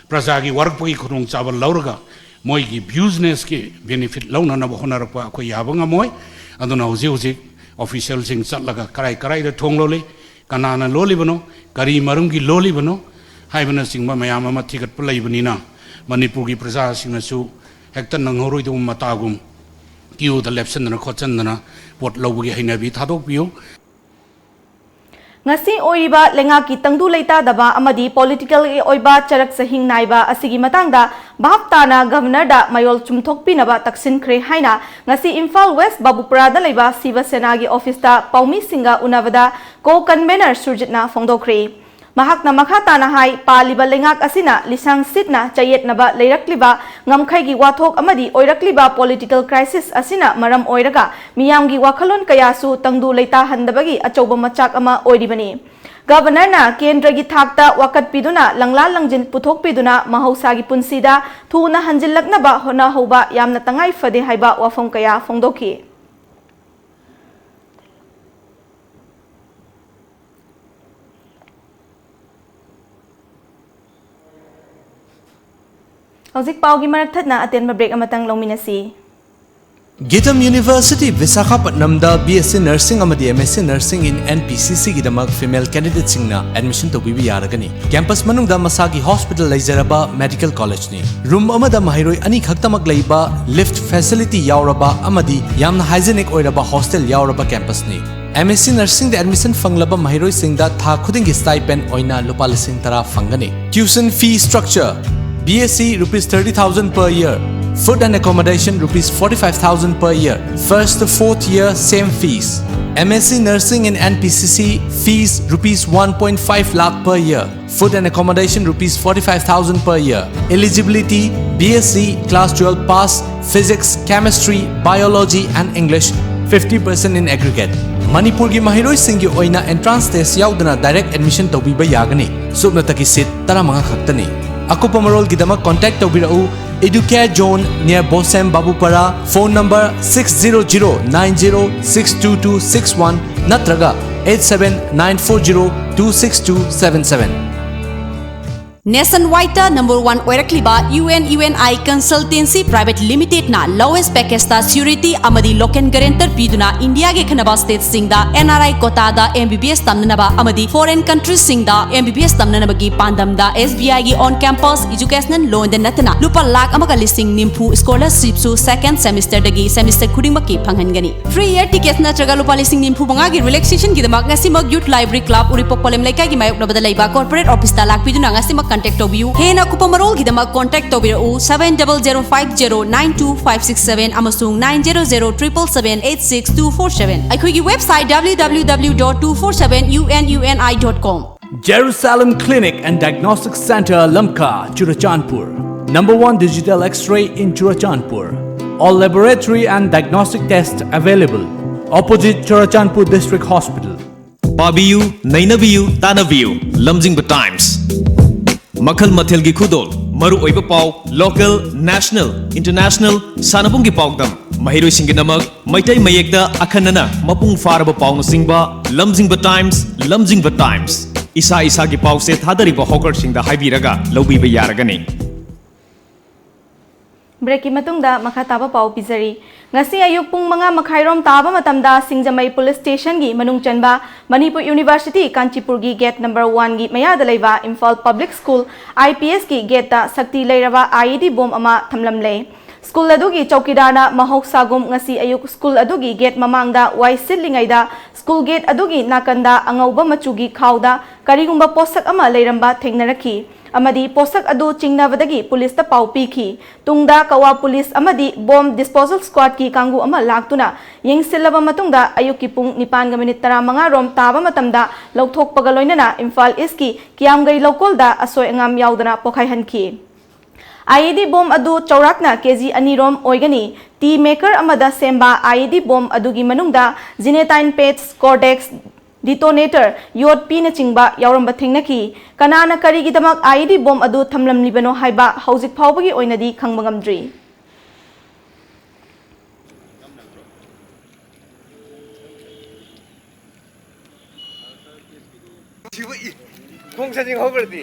ꯄ꯭ꯔꯖꯥꯒꯤ ꯋꯥꯔꯛꯄꯒꯤ ꯈꯨꯗꯣꯡꯆꯥꯕ ꯂꯧꯔꯒ ꯃꯣꯏꯒꯤ ꯕꯤꯖꯤꯅꯦꯁꯀꯤ ꯕꯦꯅꯤꯐꯤꯠ ꯂꯧꯅꯅꯕ ꯍꯣꯠꯅꯔꯛꯄ ꯑꯩꯈꯣꯏ ꯌꯥꯕ ꯉꯝꯃꯣꯏ꯫ ꯑꯗꯨꯅ ꯍꯧꯖꯤꯛ ꯍꯧꯖꯤꯛ ꯑꯣꯐꯤꯁꯤꯌꯦꯜꯁꯤꯡ ꯆꯠꯂꯒ ꯀꯔꯥꯏ ꯀꯔꯥꯏꯗ ꯊꯣꯡ ꯂꯣꯜꯂꯤ, ꯀꯅꯥꯅ ꯂꯣꯜꯂꯤꯕꯅꯣ, ꯀꯔꯤ ꯃꯔꯝꯒꯤ ꯂꯣꯜꯂꯤꯕꯅꯣ ꯍꯥꯏꯕꯅꯆꯤꯡꯕ ꯃꯌꯥꯝ ꯑꯃ ꯊꯤꯒꯠꯄ ꯂꯩꯕꯅꯤꯅ ꯃꯅꯤꯄꯨꯔꯒꯤ ꯄ꯭ꯔꯖꯥꯁꯤꯡꯅꯁꯨ ꯍꯦꯛꯇ ꯅꯪꯍꯧꯔꯣꯏꯗꯧꯕ ꯃꯇꯥꯒꯨꯝ ꯀ꯭ꯌꯨꯗ ꯂꯦꯞꯁꯤꯟꯗꯅ ꯈꯣꯠꯆꯟꯗꯅ ꯄꯣꯠ ꯂꯧꯕꯒꯤ ꯍꯩꯅꯕꯤ ꯊꯥꯗꯣꯛꯄꯤꯌꯨ꯫ ꯉꯁꯤ ꯑꯣꯏꯔꯤꯕ ꯂꯩꯉꯥꯛꯀꯤ ꯇꯪꯗꯨ ꯂꯩꯇꯥꯗꯕ ꯑꯃꯗꯤ ꯄꯣꯂꯤꯇꯤꯀꯦꯜꯒꯤ ꯑꯣꯏꯕ ꯆꯔꯛ ꯆꯍꯤꯡ ꯅꯥꯏꯕ ꯑꯁꯤꯒꯤ ꯃꯇꯥꯡꯗ ꯚꯥꯞ ꯇꯥꯅ ꯒꯚꯔꯅꯔꯗ ꯃꯌꯣꯜ ꯆꯨꯝꯊꯣꯛꯄꯤꯅꯕ ꯇꯛꯁꯤꯟꯈ꯭ꯔꯦ ꯍꯥꯏꯅ ꯉꯁꯤ ꯏꯝꯐꯥꯜ ꯋꯦꯁ ꯕꯥꯕꯨꯄꯨꯔꯥꯗ ꯂꯩꯕ ꯁꯤꯕ ꯁꯦꯅꯥꯒꯤ ꯑꯣꯐꯤꯁꯇ ꯄꯥꯎꯃꯤꯁꯤꯡꯒ ꯎꯅꯕꯗ ꯀꯣ ꯀꯟꯚꯦꯅꯔ ꯁꯨꯔꯖꯤꯠꯅ ꯐꯣꯡꯗꯣꯛꯈ꯭ꯔꯦ꯫ ꯃꯍꯥꯛꯅ ꯃꯈꯥ ꯇꯥꯅ ꯍꯥꯏ, ꯄꯥꯜꯂꯤꯕ ꯂꯩꯉꯥꯛ ꯑꯁꯤꯅ ꯂꯤꯁꯥꯡ ꯁꯤꯠꯅ ꯆꯌꯦꯠꯅꯕ ꯂꯩꯔꯛꯂꯤꯕ ꯉꯝꯈꯩꯒꯤ ꯋꯥꯊꯣꯛ ꯑꯃꯗꯤ ꯑꯣꯏꯔꯛꯂꯤꯕ ꯄꯣꯂꯤꯇꯤꯀꯦꯜ ꯀ꯭ꯔꯥꯏꯁꯤꯁ ꯑꯁꯤꯅ ꯃꯔꯝ ꯑꯣꯏꯔꯒ ꯃꯤꯌꯥꯝꯒꯤ ꯋꯥꯈꯜꯂꯣꯟ ꯀꯌꯥꯁꯨ ꯇꯪꯗꯨ ꯂꯩꯇꯥꯍꯟꯗꯕꯒꯤ ꯑꯆꯧꯕ ꯃꯆꯥꯛ ꯑꯃ ꯑꯣꯏꯔꯤꯕꯅꯤ꯫ ꯒꯚꯔꯅꯔꯅ ꯀꯦꯟꯗ꯭ꯔꯒꯤ ꯊꯥꯛꯇ ꯋꯥꯀꯠꯄꯤꯗꯨꯅ ꯂꯪꯂꯥ ꯂꯪꯖꯤꯟ ꯄꯨꯊꯣꯛꯄꯤꯗꯨꯅ ꯃꯍꯧꯁꯥꯒꯤ ꯄꯨꯟꯁꯤꯗ ꯊꯨꯅ ꯍꯟꯖꯤꯜꯂꯛꯅꯕ ꯍꯣꯠꯅꯍꯧꯕ ꯌꯥꯝꯅ ꯇꯉꯥꯏ ꯐꯗꯦ ꯍꯥꯏꯕ ꯋꯥꯐꯝ ꯀꯌꯥ ꯐꯣꯡꯗꯣꯛꯈꯤ꯫ ꯍꯧꯖꯤꯛ ꯄꯥꯎꯒꯤ ꯃꯔꯛ ꯊꯠꯅ ꯑꯇꯦꯟꯕ ꯕ꯭ꯔꯦꯛ ꯑꯃꯇꯪ ꯂꯧꯃꯤꯟꯅꯁꯤ꯫ ꯒꯤꯇꯝ ꯌꯨꯅꯤꯚꯔꯁꯤꯇꯤ ꯕꯤꯁꯥꯈꯥꯄꯠꯅꯝꯗ ꯕꯤ ꯑꯦꯁ ꯁꯤ ꯅꯔꯁꯤꯡ ꯑꯃꯗꯤ ꯑꯦꯝ ꯑꯦꯁ ꯁꯤ ꯅꯔꯁꯤꯡ ꯏꯟ ꯑꯦꯟ ꯄꯤ ꯁꯤ ꯁꯤꯒꯤꯗꯃꯛ ꯐꯤꯃꯦꯜ ꯀꯦꯟꯗꯤꯗꯦꯠꯁꯤꯡꯅ ꯑꯦꯗꯃꯤꯁꯟ ꯇꯧꯕꯤꯕ ꯌꯥꯔꯒꯅꯤ꯫ ꯀꯦꯝꯄꯁ ꯃꯅꯨꯡꯗ ꯃꯁꯥꯒꯤ ꯍꯣꯁꯄꯤꯇꯥꯜ ꯂꯩꯖꯔꯕ ꯃꯦꯗꯤꯀꯦꯜ ꯀꯣꯂꯦꯖꯅꯤ꯫ ꯔꯨꯝ ꯑꯃꯗ ꯃꯍꯩꯔꯣꯏ ꯑꯅꯤꯈꯛꯇꯃꯛ ꯂꯩꯕ, ꯂꯤꯐꯠ ꯐꯦꯁꯤꯂꯤꯇꯤ ꯌꯥꯎꯔꯕ ꯑꯃꯗꯤ ꯌꯥꯝꯅ ꯍꯥꯏꯖꯤꯅꯤꯛ ꯑꯣꯏꯔꯕ ꯍꯣꯁꯇꯦꯜ ꯌꯥꯎꯔꯕ ꯀꯦꯝꯄꯁꯅꯤ꯫ ꯑꯦꯝ ꯑꯦꯁ ꯁꯤ ꯅꯔꯁꯤꯡꯗ ꯑꯦꯗꯃꯤꯁꯟ ꯐꯪꯂꯕ ꯃꯍꯩꯔꯣꯏꯁꯤꯡꯗ ꯊꯥ ꯈꯨꯗꯤꯡꯒꯤ ꯁ꯭ꯇꯥꯏꯄꯦꯟ ꯑꯣꯏꯅ ꯂꯨꯄꯥ ꯂꯤꯁꯤꯡ ꯇꯔꯥ ꯐꯪꯒꯅꯤ꯫ Tuition fee structure: B S C rupees thirty thousand per year, food and accommodation rupees forty-five thousand per year, first to fourth year same fees. M S C nursing in N P C C fees rupees one point five lakh per year, food and accommodation rupees forty-five thousand per year. Eligibility: B S C class twelve pass, physics, chemistry, biology and English, fifty percent in aggregate. ꯃꯅꯤꯄꯨꯔꯒꯤ ꯃꯍꯩꯔꯣꯏꯁꯤꯡꯒꯤ ꯑꯣꯏꯅ entrance test ꯌꯥꯎꯗꯅ direct admission ꯇꯧꯕꯤꯕ ꯌꯥꯒꯅꯤ꯫ ꯁꯨꯞꯅꯇꯒꯤ seat ꯇꯔꯥꯃꯉꯥ ꯈꯛꯇꯅꯤ꯫ ꯑꯀꯨꯞꯄ ꯃꯔꯣꯜꯒꯤꯗꯃꯛ contact ꯇꯧꯕꯤꯔꯛꯎ Educare Zone near Bosem Babupara, phone number six zero zero nine zero six two two six one ꯅꯠꯇ꯭ꯔꯒ eight seven nine four zero two six two seven seven꯫ Nationwide number one ꯑꯣꯏꯔꯛꯂꯤꯕ U N U N I Consultancy Private Limited ꯅ lowest package ꯇ surety ꯑꯃꯗꯤ local guarantor ꯄꯤꯗꯨꯅ ꯏꯟꯗꯤꯌꯥꯒꯤ ꯈꯟꯅꯕ state ꯁꯤꯡꯗ N R I quota the M B B S ꯇꯝꯅꯅꯕ ꯑꯃꯗꯤ foreign country ꯁꯤꯡꯗ M B B S ꯇꯝꯅꯅꯕꯒꯤ ꯄꯥꯟꯗꯝꯗ S B I ꯒꯤ on campus educational loan ꯗ ꯅꯠꯇꯅ ꯂꯨꯄꯥ ꯂꯥꯈ ꯑꯃꯒ ꯂꯤꯁꯤꯡ ꯅꯤꯐꯨ scholarship ꯁꯨ second semester ꯗꯒꯤ semester ꯈꯨꯗꯤꯡꯃꯛꯀꯤ ꯐꯪꯍꯟꯒꯅꯤ꯫ Free air tickets ꯅꯠꯇ꯭ꯔꯒ ꯂꯨꯄꯥ ꯂꯤꯁꯤꯡ ꯅꯤꯐꯨ ꯃꯉꯥꯒꯤ relaxation ꯒꯤꯗꯃꯛ ꯉꯁꯤꯃꯛ Youth Library Club ꯎꯔꯤꯄꯣꯛ ꯄꯂꯦꯝ ꯂꯩꯀꯥꯏꯒꯤ ꯃꯥꯌꯣꯛꯅꯕꯗ ꯂꯩꯕ corporate office ꯇ ꯂꯥꯛꯄꯤꯗꯨꯅ ꯉꯁꯤꯃꯛ contact ꯇꯧꯕꯤꯌꯨ꯫ ꯍꯦꯟꯅ ꯑꯀꯨꯞꯄ ꯃꯔꯣꯜꯒꯤꯗꯃꯛ contact ꯇꯧꯕꯤꯔꯛꯎ seven double zero five zero nine two five six seven ꯑꯃꯁꯨꯡ nine zero zero triple seven eight six two four seven꯫ ꯑꯩꯈꯣꯏꯒꯤ website W W W dot two four seven U N U N I dot com. Jerusalem Clinic and Diagnostic Center, Lamka, Churachandpur. Number one digital X-ray in Churachandpur. All laboratory and diagnostic tests available. Opposite Churachandpur District Hospital. ꯄꯥꯕꯤꯌꯨ, ꯅꯩꯅꯕꯤꯌꯨ, ꯇꯥꯟꯅꯕꯤꯌꯨ꯫ ꯂꯝꯖꯤꯡꯕ Times꯫ ꯃꯈꯜ ꯃꯊꯦꯜꯒꯤ ꯈꯨꯗꯣꯜ, ꯃꯔꯨꯑꯣꯏꯕ ꯄꯥꯎ, local, national, international, ꯁꯥꯟꯅꯕꯨꯡꯒꯤ ꯄꯥꯎꯗꯝ, ꯃꯍꯩꯔꯣꯏꯁꯤꯡꯒꯤꯗꯃꯛ Meitei ꯃꯌꯦꯛꯇ ꯑꯈꯟꯅꯅ ꯃꯄꯨꯡ ꯐꯥꯔꯕ ꯄꯥꯎꯅꯆꯤꯡꯕ꯫ ꯂꯝꯖꯤꯡꯕ Times꯫ ꯂꯝꯖꯤꯡꯕ Times꯫ ꯏꯁꯥ ꯏꯁꯥꯒꯤ ꯄꯥꯎꯁꯦ ꯊꯥꯗꯔꯤꯕ hawker ꯁꯤꯡꯗ ꯍꯥꯏꯕꯤꯔꯒ ꯂꯧꯕꯤꯕ ꯌꯥꯔꯒꯅꯤ꯫ Break ꯀꯤ ꯃꯇꯨꯡꯗ ꯃꯈꯥ ꯇꯥꯕ ꯄꯥꯎ ꯄꯤꯖꯔꯤ꯫ ꯉꯁꯤ ꯑꯌꯨꯛ ꯄꯨꯡ ꯃꯉꯥ ꯃꯈꯥꯏꯔꯣꯝ ꯇꯥꯕ ꯃꯇꯝꯗ ꯁꯤꯡꯖꯃꯩ police station ꯒꯤ ꯃꯅꯨꯡ ꯆꯟꯕ Manipur University ꯀꯥꯟꯆꯤꯄꯨꯔꯒꯤ gate number one ꯒꯤ ꯃꯌꯥꯗ ꯂꯩꯕ Imphal Public School I P S ꯀꯤ gate ꯇ ꯁꯛꯇꯤ ꯂꯩꯔꯕ I E D bomb ꯑꯃ ꯊꯝꯂꯝꯂꯦ꯫ School ꯑꯗꯨꯒꯤ ꯆꯧꯀꯤꯗꯥꯔꯅ ꯃꯍꯧꯁꯥꯒꯨꯝ ꯉꯁꯤ ꯑꯌꯨꯛ school ꯑꯗꯨꯒꯤ gate ꯃꯃꯥꯡꯗ ꯋꯥꯏ ꯁꯤꯠꯂꯤꯉꯩꯗ school gate ꯑꯗꯨꯒꯤ ꯅꯥꯀꯟꯗ ꯑꯉꯧꯕ ꯃꯆꯨꯒꯤ ꯈꯥꯎꯗ ꯀꯔꯤꯒꯨꯝꯕ ꯄꯣꯠꯁꯛ ꯑꯃ ꯂꯩꯔꯝꯕ ꯊꯦꯡꯅꯔꯛꯈꯤ ꯑꯃꯗꯤ ꯄꯣꯠꯁꯛ ꯑꯗꯨ ꯆꯤꯡꯅꯕꯗꯒꯤ police ꯇ ꯄꯥꯎ ꯄꯤꯈꯤ꯫ ꯇꯨꯡꯗ ꯀꯋꯥ police ꯑꯃꯗꯤ bomb disposal squad ꯀꯤ ꯀꯥꯡꯕꯨ ꯑꯃ ꯂꯥꯛꯇꯨꯅ ꯌꯦꯡꯁꯤꯜꯂꯕ ꯃꯇꯨꯡꯗ ꯑꯌꯨꯛꯀꯤ ꯄꯨꯡ ꯅꯤꯄꯥꯟꯒ minute ꯇꯔꯥꯃꯉꯥ ꯔꯣꯝ ꯇꯥꯕ ꯃꯇꯝꯗ ꯂꯧꯊꯣꯛꯄꯒ ꯂꯣꯏꯅꯅ ꯏꯝꯐꯥꯜ East ꯀꯤ ꯀꯤꯌꯥꯝꯒꯩ ꯂꯧꯀꯣꯜꯗ ꯑꯁꯣꯏ ꯑꯉꯥꯝ ꯌꯥꯎꯗꯅ ꯄꯣꯈꯥꯏꯍꯟꯈꯤ꯫ I E D bomb ꯑꯗꯨ ꯆꯥꯎꯔꯥꯛꯅ K G ꯑꯅꯤ ꯔꯣꯝ ꯑꯣꯏꯒꯅꯤ꯫ Tea maker ꯑꯃꯗ ꯁꯦꯝꯕ I E D bomb ꯑꯗꯨꯒꯤ ꯃꯅꯨꯡꯗ zinatine paste, cortex, detonator, ꯌꯣꯠꯄꯤꯅꯆꯤꯡꯕ ꯌꯥꯎꯔꯝꯕ ꯊꯦꯡꯅꯈꯤ꯫ ꯀꯅꯥꯅ ꯀꯔꯤꯒꯤꯗꯃꯛ I E D bomb ꯑꯗꯨ ꯊꯝꯂꯝꯂꯤꯕꯅꯣ ꯍꯥꯏꯕ ꯍꯧꯖꯤꯛ ꯐꯥꯎꯕꯒꯤ ꯑꯣꯏꯅꯗꯤ ꯈꯪꯕ ꯉꯝꯗ꯭ꯔꯤ꯫ ꯈꯣꯡ ꯁꯥꯖꯤꯡ ꯍꯧꯈ꯭ꯔꯗꯤ꯫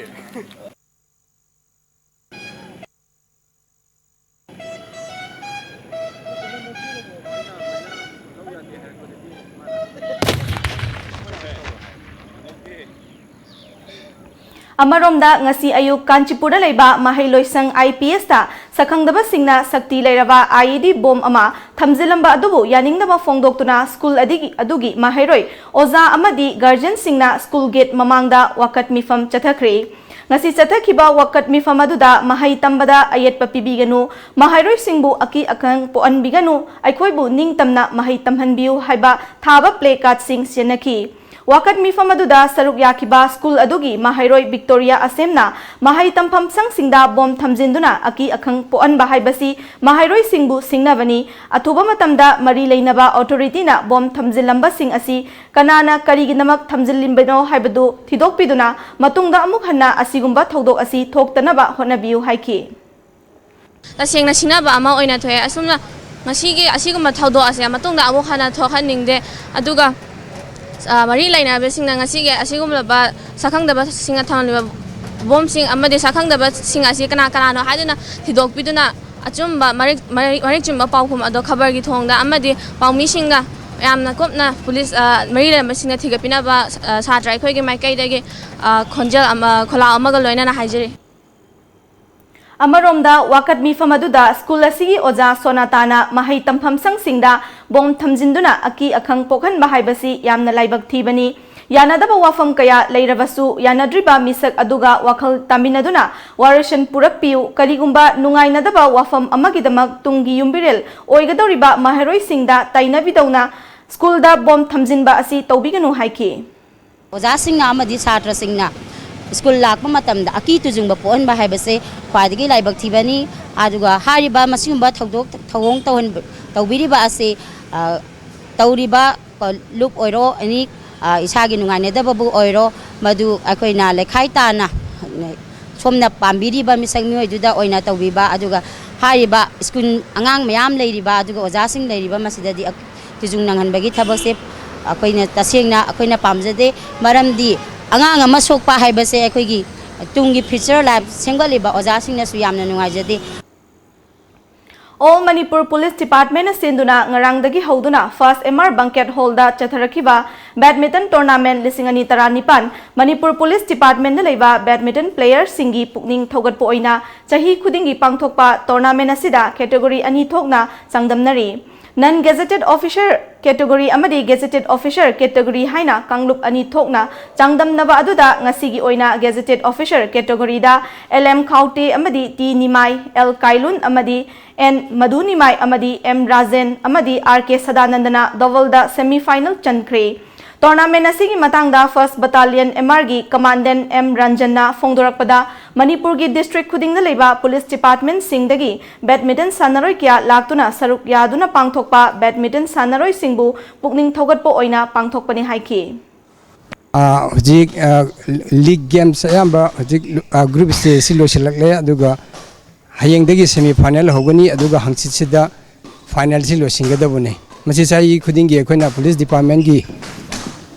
ꯑꯃꯔꯣꯝꯗ, ꯉꯁꯤ ꯑꯌꯨꯛ ꯀꯥꯟꯆꯤꯄꯨꯔꯗ ꯂꯩꯕ ꯃꯍꯩꯂꯣꯏꯁꯪ IPSꯇ ꯁꯛꯈꯪꯗꯕꯁꯤꯡꯅ ꯁꯛꯇꯤ ꯂꯩꯔꯕ IED ꯕꯣꯝ ꯑꯃ ꯊꯝꯖꯤꯜꯂꯝꯕ ꯑꯗꯨꯕꯨ ꯌꯥꯅꯤꯡꯗꯕ ꯐꯣꯡꯗꯣꯛꯇꯨꯅ ꯁ꯭ꯀꯨꯜ ꯑꯗꯨꯒꯤ, ꯑꯗꯨꯒꯤ ꯃꯍꯩꯔꯣꯏ, ꯑꯣꯖꯥ ꯑꯃꯗꯤ ꯒꯥꯔꯖꯤꯌꯟꯁꯤꯡꯅ ꯁ꯭ꯀꯨꯜ ꯒꯦꯠ ꯃꯃꯥꯡꯗ ꯋꯥꯀꯠ ꯃꯤꯐꯝ ꯆꯠꯊꯈ꯭ꯔꯦ꯫ ꯉꯁꯤ ꯆꯠꯊꯈꯤꯕ ꯋꯥꯀꯠ ꯃꯤꯐꯝ ꯑꯗꯨꯗ ꯃꯍꯩ ꯇꯝꯕꯗ ꯑꯌꯦꯠꯄ ꯄꯤꯕꯤꯒꯅꯨ, ꯃꯍꯩꯔꯣꯏꯁꯤꯡꯕꯨ ꯑꯀꯤ ꯑꯈꯪ ꯄꯣꯛꯍꯟꯕꯤꯒꯅꯨ, ꯑꯩꯈꯣꯏꯕꯨ ꯅꯤꯡꯇꯝꯅ ꯃꯍꯩ ꯇꯝꯍꯟꯕꯤꯌꯨ ꯍꯥꯏꯕ ꯊꯥꯕ placard ꯁꯤꯡ ꯁꯤꯖꯤꯟꯅꯈꯤ꯫ ꯋꯥꯀꯠ ꯃꯤꯐꯝ ꯑꯗꯨꯗ ꯁꯔꯨꯛ ꯌꯥꯈꯤꯕ ꯁ꯭ꯀꯨꯜ ꯑꯗꯨꯒꯤ ꯃꯍꯩꯔꯣꯏ ꯕꯤꯛꯇꯣꯔꯤꯌꯥ ꯑꯁꯦꯝꯅ ꯃꯍꯩ ꯇꯝꯐꯝ ꯁꯪꯁꯤꯡꯗ ꯕꯣꯝ ꯊꯝꯖꯤꯟꯗꯨꯅ ꯑꯀꯤ ꯑꯈꯪ ꯄꯣꯛꯍꯟꯕ ꯍꯥꯏꯕꯁꯤ ꯃꯍꯩꯔꯣꯏꯁꯤꯡꯕꯨ ꯁꯤꯡꯅꯕꯅꯤ, ꯑꯊꯨꯕ ꯃꯇꯝꯗ ꯃꯔꯤ ꯂꯩꯅꯕ authorityꯅ ꯕꯣꯝ ꯊꯝꯖꯤꯜꯂꯝꯕꯁꯤꯡ ꯑꯁꯤ ꯀꯅꯥꯅ ꯀꯔꯤꯒꯤꯗꯃꯛ ꯊꯝꯖꯤꯜꯂꯤꯕꯅꯣ ꯍꯥꯏꯕꯗꯨ ꯊꯤꯗꯣꯛꯄꯤꯗꯨꯅ ꯃꯇꯨꯡꯗ ꯑꯃꯨꯛ ꯍꯟꯅ ꯑꯁꯤꯒꯨꯝꯕ ꯊꯧꯗꯣꯛ ꯑꯁꯤ ꯊꯣꯛꯇꯅꯕ ꯍꯣꯠꯅꯕꯤꯌꯨ ꯍꯥꯏꯈꯤ꯫ ꯇꯁꯦꯡꯅ ꯁꯤꯡꯅꯕ ꯑꯃ ꯑꯣꯏꯅ ꯊꯣꯛꯑꯦ꯫ ꯑꯁꯨꯝꯅ ꯉꯁꯤꯒꯤ ꯑꯁꯤꯒꯨꯝꯕ ꯊꯧꯗꯣꯛ ꯑꯁꯦ ꯃꯇꯨꯡꯗ ꯑꯃꯨꯛ ꯍꯟꯅ ꯊꯣꯛꯍꯟꯅꯤꯡꯗꯦ꯫ ꯑꯗꯨꯒ, ꯑ, ꯃꯔꯤ ꯂꯩꯅꯕꯁꯤꯡꯅ ꯉꯁꯤꯒꯤ ꯑꯁꯤꯒꯨꯝꯂꯕ ꯁꯛꯈꯪꯗꯕꯁꯤꯡꯅ ꯊꯝꯂꯝꯂꯤꯕ ꯕꯣꯝꯁꯤꯡ ꯑꯃꯗꯤ ꯁꯛꯈꯪꯗꯕꯁꯤꯡ ꯑꯁꯤ ꯀꯅꯥ ꯀꯅꯥꯅꯣ ꯍꯥꯏꯗꯨꯅ ꯊꯤꯗꯣꯛꯄꯤꯗꯨꯅ ꯑꯆꯨꯝꯕ ꯃꯔꯤꯛ-, ꯃꯔꯤꯛ-, ꯃꯔꯤꯛ ꯆꯨꯝꯕ ꯄꯥꯎꯈꯨꯝ ꯑꯗꯣ ꯈꯕꯔꯒꯤ ꯊꯣꯡꯗ ꯑꯃꯗꯤ ꯄꯥꯎꯃꯤꯁꯤꯡꯅ ꯌꯥꯝꯅ ꯀꯨꯞꯅ ꯄꯨꯂꯤꯁ, ꯑ, ꯃꯔꯤ ꯂꯩꯅꯕꯁꯤꯡꯅ ꯊꯤꯒꯠꯄꯤꯅꯕ, ꯑ, ꯁꯥꯇ꯭ꯔ ꯑꯩꯈꯣꯏꯒꯤ ꯃꯥꯏꯀꯩꯗꯒꯤ, ꯑ, ꯈꯣꯟꯖꯦꯜ ꯑꯃ, ꯈꯣꯜꯂꯥꯎ ꯑꯃꯒ ꯂꯣꯏꯅꯅ ꯍꯥꯏꯖꯔꯤ꯫ ꯑꯃꯔꯣꯝꯗ, ꯋꯥꯀꯠ ꯃꯤꯐꯝ ꯑꯗꯨꯗ ꯁ꯭ꯀꯨꯜ ꯑꯁꯤꯒꯤ ꯑꯣꯖꯥ ꯁꯣꯅꯥꯇꯥꯅ ꯃꯍꯩ ꯇꯝꯐꯝ ꯁꯪꯁꯤꯡꯗ ꯕꯣꯝ ꯊꯝꯖꯤꯟꯗꯨꯅ ꯑꯀꯤ ꯑꯈꯪ ꯄꯣꯛꯍꯟꯕ ꯍꯥꯏꯕꯁꯤ ꯌꯥꯝꯅ ꯂꯥꯏꯕꯛ ꯊꯤꯕꯅꯤ꯫ ꯌꯥꯅꯗꯕ ꯋꯥꯐꯝ ꯀꯌꯥ ꯂꯩꯔꯕꯁꯨ, ꯌꯥꯅꯗ꯭ꯔꯤꯕ ꯃꯤꯁꯛ ꯑꯗꯨꯒ ꯋꯥꯈꯜ ꯇꯥꯃꯤꯟꯅꯗꯨꯅ ꯋꯥꯔꯣꯏꯁꯤꯟ ꯄꯨꯔꯛꯄꯤꯌꯨ꯫ ꯀꯔꯤꯒꯨꯝꯕ ꯅꯨꯡꯉꯥꯏꯅꯗꯕ ꯋꯥꯐꯝ ꯑꯃꯒꯤꯗꯃꯛ ꯇꯨꯡꯒꯤ ꯌꯨꯝꯕꯤꯔꯦꯜ ꯑꯣꯏꯒꯗꯧꯔꯤꯕ ꯃꯍꯩꯔꯣꯏꯁꯤꯡꯗ ꯇꯥꯏꯅꯕꯤꯗꯧꯅ ꯁ꯭ꯀꯨꯜꯗ ꯕꯣꯝ ꯊꯝꯖꯤꯟꯕ ꯑꯁꯤ ꯇꯧꯕꯤꯒꯅꯨ ꯍꯥꯏꯈꯤ꯫ ꯑꯣꯖꯥꯁꯤꯡꯅ ꯑꯃꯗꯤ ꯁꯥꯇ꯭ꯔꯁꯤꯡꯅ ꯁ꯭ꯀꯨꯜ ꯂꯥꯛꯄ ꯃꯇꯝꯗ ꯑꯀꯤ ꯇꯨꯖꯨꯡꯕ ꯄꯣꯛꯍꯟꯕ ꯍꯥꯏꯕꯁꯦ ꯈ꯭ꯋꯥꯏꯗꯒꯤ ꯂꯥꯏꯕꯛ ꯊꯤꯕꯅꯤ꯫ ꯑꯗꯨꯒ ꯍꯥꯏꯔꯤꯕ ꯃꯁꯤꯒꯨꯝꯕ ꯊꯧꯗꯣꯛ ꯊꯧꯑꯣꯡ ꯇꯧꯍꯟꯕ, ꯇꯧꯕꯤꯔꯤꯕ ꯑꯁꯤ, ꯑ, ꯇꯧꯔꯤꯕ ꯀꯣ, ꯂꯨꯞ ꯑꯣꯏꯔꯣ, ꯑꯦꯅꯤ, ꯑ, ꯏꯁꯥꯒꯤ ꯅꯨꯡꯉꯥꯏꯅꯗꯕꯕꯨ ꯑꯣꯏꯔꯣ, ꯃꯗꯨ ꯑꯩꯈꯣꯏꯅ ꯂꯩꯈꯥꯏ ꯇꯥꯅ ꯁꯣꯝꯅ ꯄꯥꯝꯕꯤꯔꯤꯕ ꯃꯤꯁꯛ ꯃꯤꯑꯣꯏꯗꯨꯗ ꯑꯣꯏꯅ ꯇꯧꯕꯤꯕ, ꯑꯗꯨꯒ ꯍꯥꯏꯔꯤꯕ ꯁ꯭ꯀꯨꯜ ꯑꯉꯥꯡ ꯃꯌꯥꯝ ꯂꯩꯔꯤꯕ, ꯑꯗꯨꯒ ꯑꯣꯖꯥꯁꯤꯡ ꯂꯩꯔꯤꯕ, ꯃꯁꯤꯗꯗꯤ ꯑꯛ-, ꯇꯤꯖꯨꯡ ꯅꯪꯍꯟꯕꯒꯤ ꯊꯕꯛꯁꯦ ꯑꯩꯈꯣꯏꯅ ꯇꯁꯦꯡꯅ ꯑꯩꯈꯣꯏꯅ ꯄꯥꯝꯖꯗꯦ꯫ ꯃꯔꯝꯗꯤ ꯑꯉꯥꯡ ꯑꯃ ꯁꯣꯛꯄ ꯍꯥꯏꯕꯁꯦ ꯑꯩꯈꯣꯏꯒꯤ ꯇꯨꯡꯒꯤ future life ꯁꯦꯝꯒꯠꯂꯤꯕ ꯑꯣꯖꯥꯁꯤꯡꯅꯁꯨ ꯌꯥꯝꯅ ꯅꯨꯡꯉꯥꯏꯖꯗꯦ꯫ All Manipur Police Department ꯅ ꯁꯤꯟꯗꯨꯅ ꯉꯔꯥꯡꯗꯒꯤ ꯍꯧꯗꯨꯅ First M R Banquet Hall ꯗ ꯆꯠꯊꯔꯛꯈꯤꯕ badminton tournament ꯂꯤꯁꯤꯡ ꯑꯅꯤ ꯇꯔꯥꯅꯤꯄꯥꯟ, ꯃꯅꯤꯄꯨꯔ Police Department ꯗ ꯂꯩꯕ badminton player ꯁꯤꯡꯒꯤ ꯄꯨꯛꯅꯤꯡ ꯊꯧꯒꯠꯄ ꯑꯣꯏꯅ ꯆꯍꯤ ꯈꯨꯗꯤꯡꯒꯤ ꯄꯥꯡꯊꯣꯛꯄ tournament ꯑꯁꯤꯗ category ꯑꯅꯤ ꯊꯣꯛꯅ ꯆꯥꯡꯗꯝꯅꯔꯤ꯫ Non gazetted officer category ꯑꯃꯗꯤ gazetted officer category ꯍꯥꯏꯅ ꯀꯥꯡꯂꯨꯞ ꯑꯅꯤ ꯊꯣꯛꯅ ꯆꯥꯡꯗꯝꯅꯕ ꯑꯗꯨꯗ ꯉꯁꯤꯒꯤ ꯑꯣꯏꯅ gazetted officer category ꯗ L M ꯈꯥꯎꯇꯦ ꯑꯃꯗꯤ T ꯅꯤꯃꯥꯏ, L ꯀꯥꯏꯂꯨꯟ ꯑꯃꯗꯤ N ꯃꯙꯨꯅꯤꯃꯥꯏ ꯑꯃꯗꯤ M ꯔꯥꯖꯦꯟ ꯑꯃꯗꯤ R K ꯁꯗꯥꯅꯟꯗꯅ double ꯗ semi final ꯆꯟꯈ꯭ꯔꯦ꯫ Tournament ꯑꯁꯤꯒꯤ ꯃꯇꯥꯡꯗ First Battalion M R ꯒꯤ Commandant M ꯔꯟꯖꯟꯅ ꯐꯣꯡꯗꯣꯔꯛꯄꯗ, ꯃꯅꯤꯄꯨꯔꯒꯤ district ꯈꯨꯗꯤꯡꯗ ꯂꯩꯕ police department ꯁꯤꯡꯗꯒꯤ badminton ꯁꯥꯟꯅꯔꯣꯏ ꯀꯌꯥ ꯂꯥꯛꯇꯨꯅ ꯁꯔꯨꯛ ꯌꯥꯗꯨꯅ ꯄꯥꯡꯊꯣꯛꯄ badminton ꯁꯥꯟꯅꯔꯣꯏꯁꯤꯡꯕꯨ ꯄꯨꯛꯅꯤꯡ ꯊꯧꯒꯠꯄ ꯑꯣꯏꯅ ꯄꯥꯡꯊꯣꯛꯄꯅꯤ ꯍꯥꯏꯈꯤ꯫ ꯑꯥ, ꯍꯧꯖꯤꯛ, ꯑꯥ, league games ꯑꯌꯥꯝꯕ ꯍꯧꯖꯤꯛ, ꯑꯥ, group stage ꯑꯁꯤ ꯂꯣꯏꯁꯤꯜꯂꯛꯂꯦ, ꯑꯗꯨꯒ ꯍꯌꯦꯡꯗꯒꯤ semi final ꯍꯧꯒꯅꯤ, ꯑꯗꯨꯒ ꯍꯪꯆꯤꯠꯁꯤꯗ final ꯁꯤ ꯂꯣꯏꯁꯤꯟꯒꯗꯕꯅꯤ꯫ ꯃꯁꯤ ꯆꯍꯤ ꯈꯨꯗꯤꯡꯒꯤ ꯑꯩꯈꯣꯏꯅ police department ꯀꯤ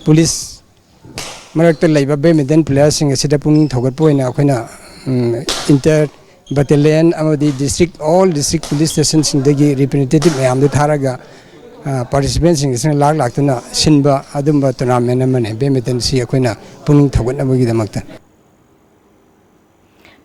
police ꯃꯔꯛꯇ ꯂꯩꯕ badminton player ꯁꯤꯡ ꯑꯁꯤꯗ ꯄꯨꯛꯅꯤꯡ ꯊꯧꯒꯠꯄ ꯑꯣꯏꯅ ꯑꯩꯈꯣꯏꯅ, ꯎꯝ, inter battalion ꯑꯃꯗꯤ district, all district police station ꯁꯤꯡꯗꯒꯤ representative ꯃꯌꯥꯝꯗꯨ ꯊꯥꯔꯒ, ꯑ, participant ꯁꯤꯡ ꯑꯁꯤꯅ ꯂꯥꯛ ꯂꯥꯛꯇꯨꯅ ꯁꯤꯟꯕ ꯑꯗꯨꯝꯕ tournament ꯑꯃꯅꯤ badminton ꯁꯤ ꯑꯩꯈꯣꯏꯅ ꯄꯨꯛꯅꯤꯡ ꯊꯧꯒꯠꯅꯕꯒꯤꯗꯃꯛꯇ꯫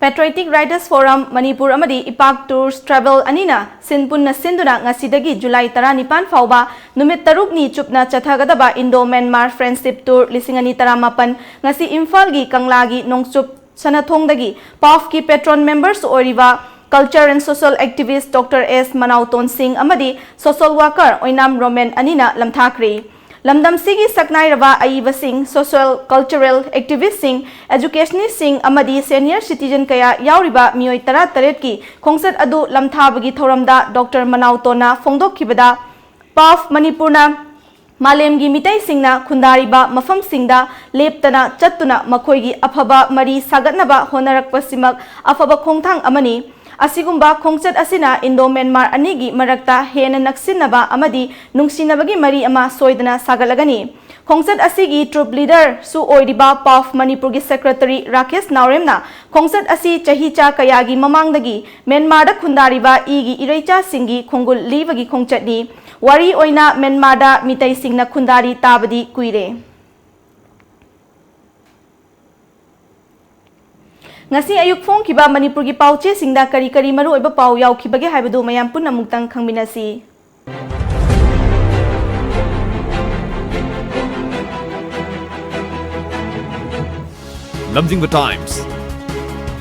Patriotic Writers Forum ꯃꯅꯤꯄꯨꯔ ꯑꯃꯗꯤ ꯏꯄꯥꯛ Tours Travel ꯑꯅꯤꯅ ꯁꯤꯟ ꯄꯨꯟꯅ ꯁꯤꯟꯗꯨꯅ ꯉꯁꯤꯗꯒꯤ ꯖꯨꯂꯥꯏ ꯇꯔꯥꯅꯤꯄꯥꯟ ꯐꯥꯎꯕ ꯅꯨꯃꯤꯠ ꯇꯔꯨꯛꯅꯤ ꯆꯨꯞꯅ ꯆꯠꯊꯒꯗꯕ Indo Myanmar Friendship Tour ꯂꯤꯁꯤꯡ ꯑꯅꯤ ꯇꯔꯥꯃꯥꯄꯟ ꯉꯁꯤ ꯏꯝꯐꯥꯜꯒꯤ ꯀꯪꯂꯥꯒꯤ ꯅꯣꯡꯆꯨꯞ ꯁꯅꯊꯣꯡꯗꯒꯤ ꯄꯥꯐꯀꯤ patron members ꯑꯣꯏꯔꯤꯕ culture and social activist Doctor S ꯃꯅꯥꯎꯇꯣꯟ ꯁꯤꯡ ꯑꯃꯗꯤ social worker ꯑꯣꯏꯅꯥꯝ ꯔꯣꯃꯦꯟ ꯑꯅꯤꯅ ꯂꯝꯊꯥꯈ꯭ꯔꯦ꯫ ꯂꯝꯗꯝꯁꯤꯒꯤ ꯁꯛꯅꯥꯏꯔꯕ ꯑꯏꯕꯁꯤꯡ, social cultural activist ꯁꯤꯡ, educationist ꯁꯤꯡ ꯑꯃꯗꯤ senior citizen ꯀꯌꯥ ꯌꯥꯎꯔꯤꯕ ꯃꯤꯑꯣꯏ ꯇꯔꯥꯇꯔꯦꯠꯀꯤ ꯈꯣꯡꯆꯠ ꯑꯗꯨ ꯂꯝꯊꯥꯕꯒꯤ ꯊꯧꯔꯝꯗ Doctor ꯃꯅꯥꯎꯇꯣꯟꯅ ꯐꯣꯡꯗꯣꯛꯈꯤꯕꯗ, ꯄꯥꯐ ꯃꯅꯤꯄꯨꯔꯅ ꯃꯥꯂꯦꯝꯒꯤ ꯃꯤꯇꯩꯁꯤꯡꯅ ꯈꯨꯟꯗꯥꯔꯤꯕ ꯃꯐꯝꯁꯤꯡꯗ ꯂꯦꯞꯇꯅ ꯆꯠꯇꯨꯅ ꯃꯈꯣꯏꯒꯤ ꯑꯐꯕ ꯃꯔꯤ ꯁꯥꯒꯠꯅꯕ ꯍꯣꯠꯅꯔꯛꯄꯁꯤꯃꯛ ꯑꯐꯕ ꯈꯣꯡꯊꯥꯡ ꯑꯃꯅꯤ꯫ ꯑꯁꯤꯒꯨꯝꯕ ꯈꯣꯡꯆꯠ ꯑꯁꯤꯅ ꯏꯟꯗꯣ ꯃ꯭ꯌꯥꯟꯃꯥꯔ ꯑꯅꯤꯒꯤ ꯃꯔꯛꯇ ꯍꯦꯟꯅ ꯅꯛꯁꯤꯟꯅꯕ ꯑꯃꯗꯤ ꯅꯨꯡꯁꯤꯅꯕꯒꯤ ꯃꯔꯤ ꯑꯃ ꯁꯣꯏꯗꯅ ꯁꯥꯒꯠꯂꯒꯅꯤ꯫ ꯈꯣꯡꯆꯠ ꯑꯁꯤꯒꯤ troop leader ꯁꯨ ꯑꯣꯏꯔꯤꯕ ꯄꯥꯐ ꯃꯅꯤꯄꯨꯔꯒꯤ secretary ꯔꯥꯀꯦꯁ ꯅꯥꯎꯔꯦꯝꯅ ꯈꯣꯡꯆꯠ ꯑꯁꯤ ꯆꯍꯤꯆꯥ ꯀꯌꯥꯒꯤ ꯃꯃꯥꯡꯗꯒꯤ ꯃ꯭ꯌꯥꯟꯃꯥꯔꯗ ꯈꯨꯟꯗꯥꯔꯤꯕ ꯏꯒꯤ ꯏꯔꯩꯆꯥꯁꯤꯡꯒꯤ ꯈꯣꯡꯒꯨꯜ ꯂꯤꯕꯒꯤ ꯈꯣꯡꯆꯠꯅꯤ꯫ ꯋꯥꯔꯤ ꯑꯣꯏꯅ ꯃ꯭ꯌꯥꯟꯃꯥꯔꯗ ꯃꯤꯇꯩꯁꯤꯡꯅ ꯈꯨꯟꯗꯥꯔꯤ ꯇꯥꯕꯗꯤ ꯀꯨꯏꯔꯦ꯫ ꯉꯁꯤ ꯑꯌꯨꯛ ꯐꯣꯡꯈꯤꯕ ꯃꯅꯤꯄꯨꯔꯒꯤ ꯄꯥꯎꯆꯦꯁꯤꯡꯗ ꯀꯔꯤ ꯀꯔꯤ ꯃꯔꯨꯑꯣꯏꯕ ꯄꯥꯎ ꯌꯥꯎꯈꯤꯕꯒꯦ ꯍꯥꯏꯕꯗꯨ ꯃꯌꯥꯝ ꯄꯨꯟꯅ ꯑꯃꯨꯛꯇꯪ ꯈꯪꯃꯤꯟꯅꯁꯤ꯫ ꯂꯝꯖꯤꯡꯕ Times꯫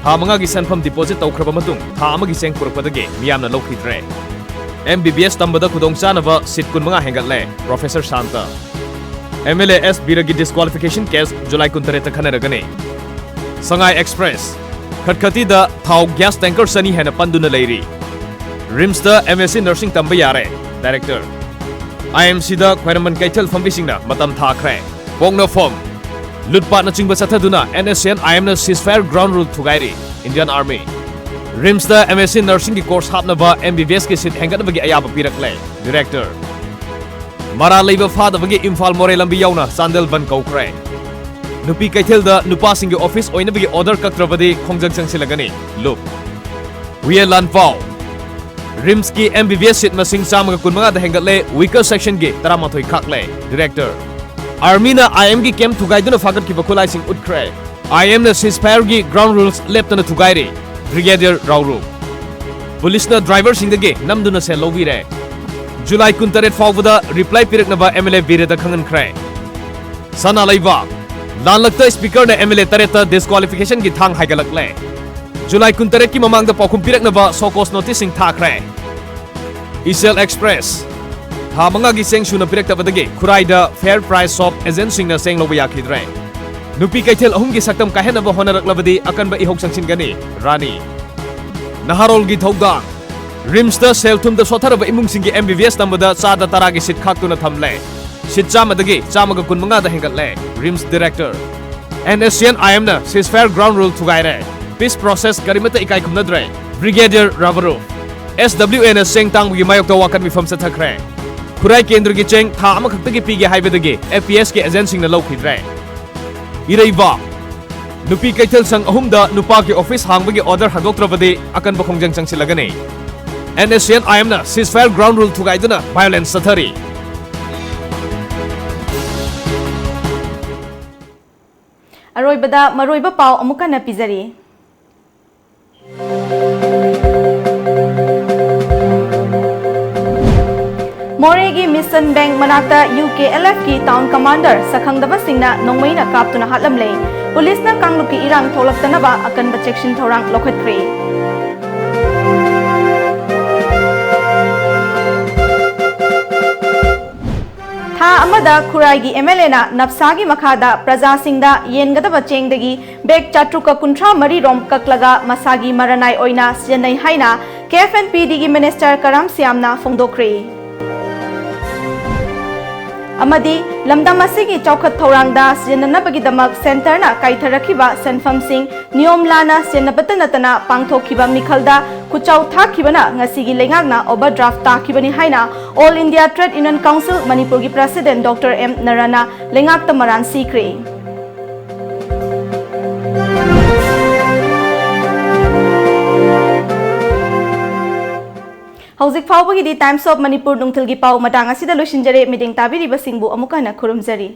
ꯊꯥ ꯃꯉꯥꯒꯤ ꯁꯦꯟꯐꯝ deposit ꯇꯧꯈ꯭ꯔꯕ ꯃꯇꯨꯡ ꯊꯥ ꯑꯃꯒꯤ ꯆꯦꯡ ꯄꯨꯔꯛꯄꯗꯒꯤ ꯃꯤꯌꯥꯝꯅ ꯂꯧꯈꯤꯗ꯭ꯔꯦ꯫ M B B S ꯇꯝꯕꯗ ꯈꯨꯗꯣꯡꯆꯥꯅꯕ seat ꯀꯨꯟꯃꯉꯥ ꯍꯦꯟꯒꯠꯂꯦ, Professor Santa. M L A S ꯕꯤꯔꯒꯤ disqualification case July ꯀꯨꯟꯇꯔꯦꯠꯇ ꯈꯟꯅꯔꯒꯅꯤ꯫ Sangai Express꯫ ꯈꯠꯈꯇꯤꯗ ꯊꯥꯎ gas tanker ꯆꯅꯤ ꯍꯦꯟꯅ ꯄꯟꯗꯨꯅ ꯂꯩꯔꯤ꯫ RIMSꯇ M S C nursing ꯇꯝꯕ ꯌꯥꯔꯦ, Director꯫ I M Cꯗ ꯈ꯭ꯋꯥꯏꯔꯝꯕꯟ ꯀꯩꯊꯦꯜ ꯐꯝꯕꯤꯁꯤꯡꯅ ꯃꯇꯝ ꯊꯥꯈ꯭ꯔꯦ꯫ ꯄꯣꯛꯅꯐꯝ꯫ ꯂꯨꯠꯄꯥꯠꯅꯆꯤꯡꯕ ꯆꯠꯊꯗꯨꯅ N S C N I Mꯅ ceasefire ground rule ꯊꯨꯒꯥꯏꯔꯤ, Indian Army꯫ RIMSꯇ M S C nursingꯒꯤ course ꯍꯥꯞꯅꯕ M B B Sꯀꯤ seat ꯍꯦꯟꯒꯠꯅꯕꯒꯤ ꯑꯌꯥꯕ ꯄꯤꯔꯛꯂꯦ, Director꯫ ꯃꯔꯥꯜ ꯂꯩꯕ ꯐꯥꯗꯕꯒꯤ ꯏꯝꯐꯥꯜ ꯃꯣꯔꯦ ꯂꯝꯕꯤ ꯌꯥꯎꯅ ꯆꯥꯟꯗꯦꯜ ꯕꯟ ꯀꯧꯈ꯭ꯔꯦ꯫ ꯅꯨꯄꯤ ꯀꯩꯊꯦꯜꯗ ꯅꯨꯄꯥꯁꯤꯡꯒꯤ office ꯑꯣꯏꯅꯕꯒꯤ order ꯀꯛꯇ꯭ꯔꯕꯗꯤ ꯈꯣꯡꯖꯪ ꯆꯪꯁꯤꯜꯂꯒꯅꯤ, ꯂꯨꯞ꯫ ꯋꯤꯌꯦ ꯂꯥꯟꯄꯥꯎ꯫ RIMSꯀꯤ M B B S seat ꯃꯁꯤꯡ ꯆꯥꯝꯃꯒ ꯀꯨꯟꯃꯉꯥꯗ ꯍꯦꯟꯒꯠꯂꯦ, weaker sectionꯒꯤ ꯇꯔꯥꯃꯥꯊꯣꯏ ꯈꯥꯛꯂꯦ, Director꯫ Armyꯅ I M ꯒꯤ camp ꯊꯨꯒꯥꯏꯗꯨꯅ ꯐꯥꯒꯠꯈꯤꯕ ꯈꯨꯠꯂꯥꯏꯁꯤꯡ ꯎꯠꯈ꯭ꯔꯦ꯫ I Mꯅ ceasefireꯒꯤ ground rules ꯂꯦꯞꯇꯅ ꯊꯨꯒꯥꯏꯔꯤ, Brigadier ꯔꯥꯎꯔꯨ꯫ Policeꯅ driverꯁꯤꯡꯗꯒꯤ ꯅꯝꯗꯨꯅ ꯁꯦꯜ ꯂꯧꯕꯤꯔꯦ꯫ July ꯀꯨꯟꯇꯔꯦꯠ ꯐꯥꯎꯕꯗ reply ꯄꯤꯔꯛꯅꯕ M L A ꯕꯤꯔꯦꯗ ꯈꯪꯍꯟꯈ꯭ꯔꯦ꯫ ꯁꯅꯥ ꯂꯩꯕꯥꯛ꯫ ꯂꯥꯟꯂꯛꯇ Speakerꯅ M L A ꯇꯔꯦꯠꯇ disqualificationꯒꯤ ꯊꯥꯡ ꯍꯥꯏꯒꯠꯂꯛꯂꯦ꯫ July ꯀꯨꯟꯇꯔꯦꯠꯀꯤ ꯃꯃꯥꯡꯗ ꯄꯥꯎꯈꯨꯝ ꯄꯤꯔꯛꯅꯕ show cause noticeꯁꯤꯡ ꯊꯥꯈ꯭ꯔꯦ꯫ Icel Express꯫ ꯊꯥ ꯃꯉꯥꯒꯤ ꯆꯦꯡ ꯁꯨꯅ ꯄꯤꯔꯛꯇꯕꯗꯒꯤ ꯈꯨꯔꯥꯏꯗ fair price shop agentꯁꯤꯡꯅ ꯆꯦꯡ ꯂꯧꯕ ꯌꯥꯈꯤꯗ꯭ꯔꯦ꯫ ꯅꯨꯄꯤ ꯀꯩꯊꯦꯜ ꯑꯍꯨꯝꯒꯤ ꯁꯛꯇꯝ ꯀꯥꯏꯍꯟꯅꯕ ꯍꯣꯠꯅꯔꯛꯂꯕꯗꯤ ꯑꯀꯟꯕ ꯏꯍꯧ ꯆꯪꯁꯤꯟꯒꯅꯤ, ꯔꯥꯅꯤ꯫ ꯅꯍꯥꯔꯣꯜꯒꯤ ꯊꯧꯗꯥꯡ꯫ RIMSꯇ ꯁꯦꯜ ꯊꯨꯝꯗ ꯁꯣꯠꯊꯔꯕ ꯏꯃꯨꯡꯁꯤꯡꯒꯤ M B B S ꯇꯝꯕꯗ ꯆꯥꯗ ꯇꯔꯥꯒꯤ seat ꯈꯥꯛꯇꯨꯅ ꯊꯝꯂꯦ꯫ Seat ꯆꯥꯝꯃꯗꯒꯤ ꯆꯥꯝꯃꯒ ꯀꯨꯟꯃꯉꯥꯗ ꯍꯦꯟꯒꯠꯂꯦ, RIMS Director꯫ N S C N I Mꯅ ceasefire ground rule ꯊꯨꯒꯥꯏꯔꯦ꯫ Peace process ꯀꯔꯤꯃꯠꯇ ꯏꯀꯥꯏ ꯈꯨꯝꯅꯗ꯭ꯔꯦ, Brigadier Ravaruf, S W Aꯅ ꯆꯦꯡ ꯇꯥꯡꯕꯒꯤ ꯃꯥꯌꯣꯛꯇ ꯋꯥꯀꯠ ꯃꯤꯐꯝ ꯆꯠꯊꯈ꯭ꯔꯦ꯫ ꯈꯨꯔꯥꯏ ꯀꯦꯟꯗ꯭ꯔꯒꯤ ꯆꯦꯡ ꯊꯥ ꯑꯃꯈꯛꯇꯒꯤ ꯄꯤꯒꯦ ꯍꯥꯏꯕꯗꯒꯤ F P S ꯀꯤ agent ꯁꯤꯡꯅ ꯂꯧꯈꯤꯗ꯭ꯔꯦ꯫ ꯏꯔꯩꯕꯥꯛ, ꯅꯨꯄꯤ ꯀꯩꯊꯦꯜ ꯁꯪ ꯑꯍꯨꯝꯗ ꯅꯨꯄꯥꯒꯤ office ꯍꯥꯡꯕꯒꯤ order ꯍꯟꯗꯣꯛꯇ꯭ꯔꯕꯗꯤ ꯑꯀꯟꯕ ꯈꯣꯡꯖꯪ ꯆꯪꯁꯤꯜꯂꯒꯅꯤ꯫ N S C N I M ꯅ ceasefire ground rule ꯊꯨꯒꯥꯏꯗꯨꯅ violence ꯆꯠꯊꯔꯤ꯫ ꯑꯔꯣꯏꯕꯗ ꯃꯔꯨꯑꯣꯏꯕ ꯄꯥꯎ ꯑꯃꯨꯛ ꯍꯟꯅ ꯄꯤꯖꯔꯤ꯫ ꯃꯣꯔꯦꯒꯤ ꯃꯤꯁꯟ ꯕꯦꯡꯛ ꯃꯅꯥꯛꯇ U K L F ꯀꯤ town commander ꯁꯛꯈꯪꯗꯕꯁꯤꯡꯅ ꯅꯣꯡꯃꯩꯅ ꯀꯥꯞꯇꯨꯅ ꯍꯥꯠꯂꯝꯂꯦ꯫ ꯄꯨꯂꯤꯁꯅ ꯀꯥꯡꯂꯨꯞꯀꯤ ꯏꯔꯥꯡ ꯊꯣꯛꯂꯛꯇꯅꯕ ꯑꯀꯟꯕ ꯆꯦꯛꯁꯤꯟ ꯊꯧꯔꯥꯡ ꯂꯧꯈꯠꯈ꯭ꯔꯦ꯫ ꯊꯥ ꯑꯃꯗ ꯈꯨꯔꯥꯏꯒꯤ M L A ꯅ ꯅꯞꯁꯥꯒꯤ ꯃꯈꯥꯗ ꯄ꯭ꯔꯖꯥꯁꯤꯡꯗ ꯌꯦꯟꯒꯗꯕ ꯆꯦꯡꯗꯒꯤ bag ꯆꯥꯇ꯭ꯔꯨꯛꯀ ꯀꯨꯟꯊ꯭ꯔꯥ ꯃꯔꯤ ꯔꯣꯝ ꯀꯛꯂꯒ ꯃꯁꯥꯒꯤ ꯃꯔꯅꯥꯏ ꯑꯣꯏꯅ ꯁꯤꯖꯤꯟꯅꯩ ꯍꯥꯏꯅ K F and P D ꯒꯤ minister ꯀꯔꯥꯝ ꯁ꯭ꯌꯥꯝꯅ ꯐꯣꯡꯗꯣꯛꯈ꯭ꯔꯦ꯫ ꯑꯃꯗꯤ ꯂꯝꯗꯝ ꯑꯁꯤꯒꯤ ꯆꯥꯎꯈꯠ ꯊꯧꯔꯥꯡꯗ ꯁꯤꯖꯤꯟꯅꯅꯕꯒꯤꯗꯃꯛ centre ꯅ ꯀꯥꯏꯊꯔꯛꯈꯤꯕ ꯁꯦꯟꯐꯝꯁꯤꯡ ꯅꯤꯌꯣꯝ ꯂꯥꯟꯅ ꯁꯤꯖꯤꯟꯅꯕꯇ ꯅꯠꯇꯅ ꯄꯥꯡꯊꯣꯛꯈꯤꯕ ꯃꯤꯈꯜꯗ ꯈꯨꯆꯥꯎ ꯊꯥꯛꯈꯤꯕꯅ ꯉꯁꯤꯒꯤ ꯂꯩꯉꯥꯛꯅ overdraft ꯇꯥꯈꯤꯕꯅꯤ ꯍꯥꯏꯅ All India Trade Union Council ꯃꯅꯤꯄꯨꯔꯒꯤ president Doctor M ꯅꯔꯥꯅ ꯂꯩꯉꯥꯛꯇ ꯃꯔꯥꯟ ꯁꯤꯈ꯭ꯔꯦ꯫ ꯍꯧꯖꯤꯛ ꯐꯥꯎꯕꯒꯤꯗꯤ Times of Manipur ꯅꯨꯡꯊꯤꯜꯒꯤ ꯄꯥꯎ ꯃꯇꯥꯡ ꯑꯁꯤꯗ ꯂꯣꯏꯁꯤꯟꯖꯔꯦ꯫ ꯃꯤꯠꯌꯦꯡ ꯇꯥꯕꯤꯔꯤꯕꯁꯤꯡꯕꯨ ꯑꯃꯨꯛ ꯍꯟꯅ ꯈꯨꯔꯨꯝꯖꯔꯤ꯫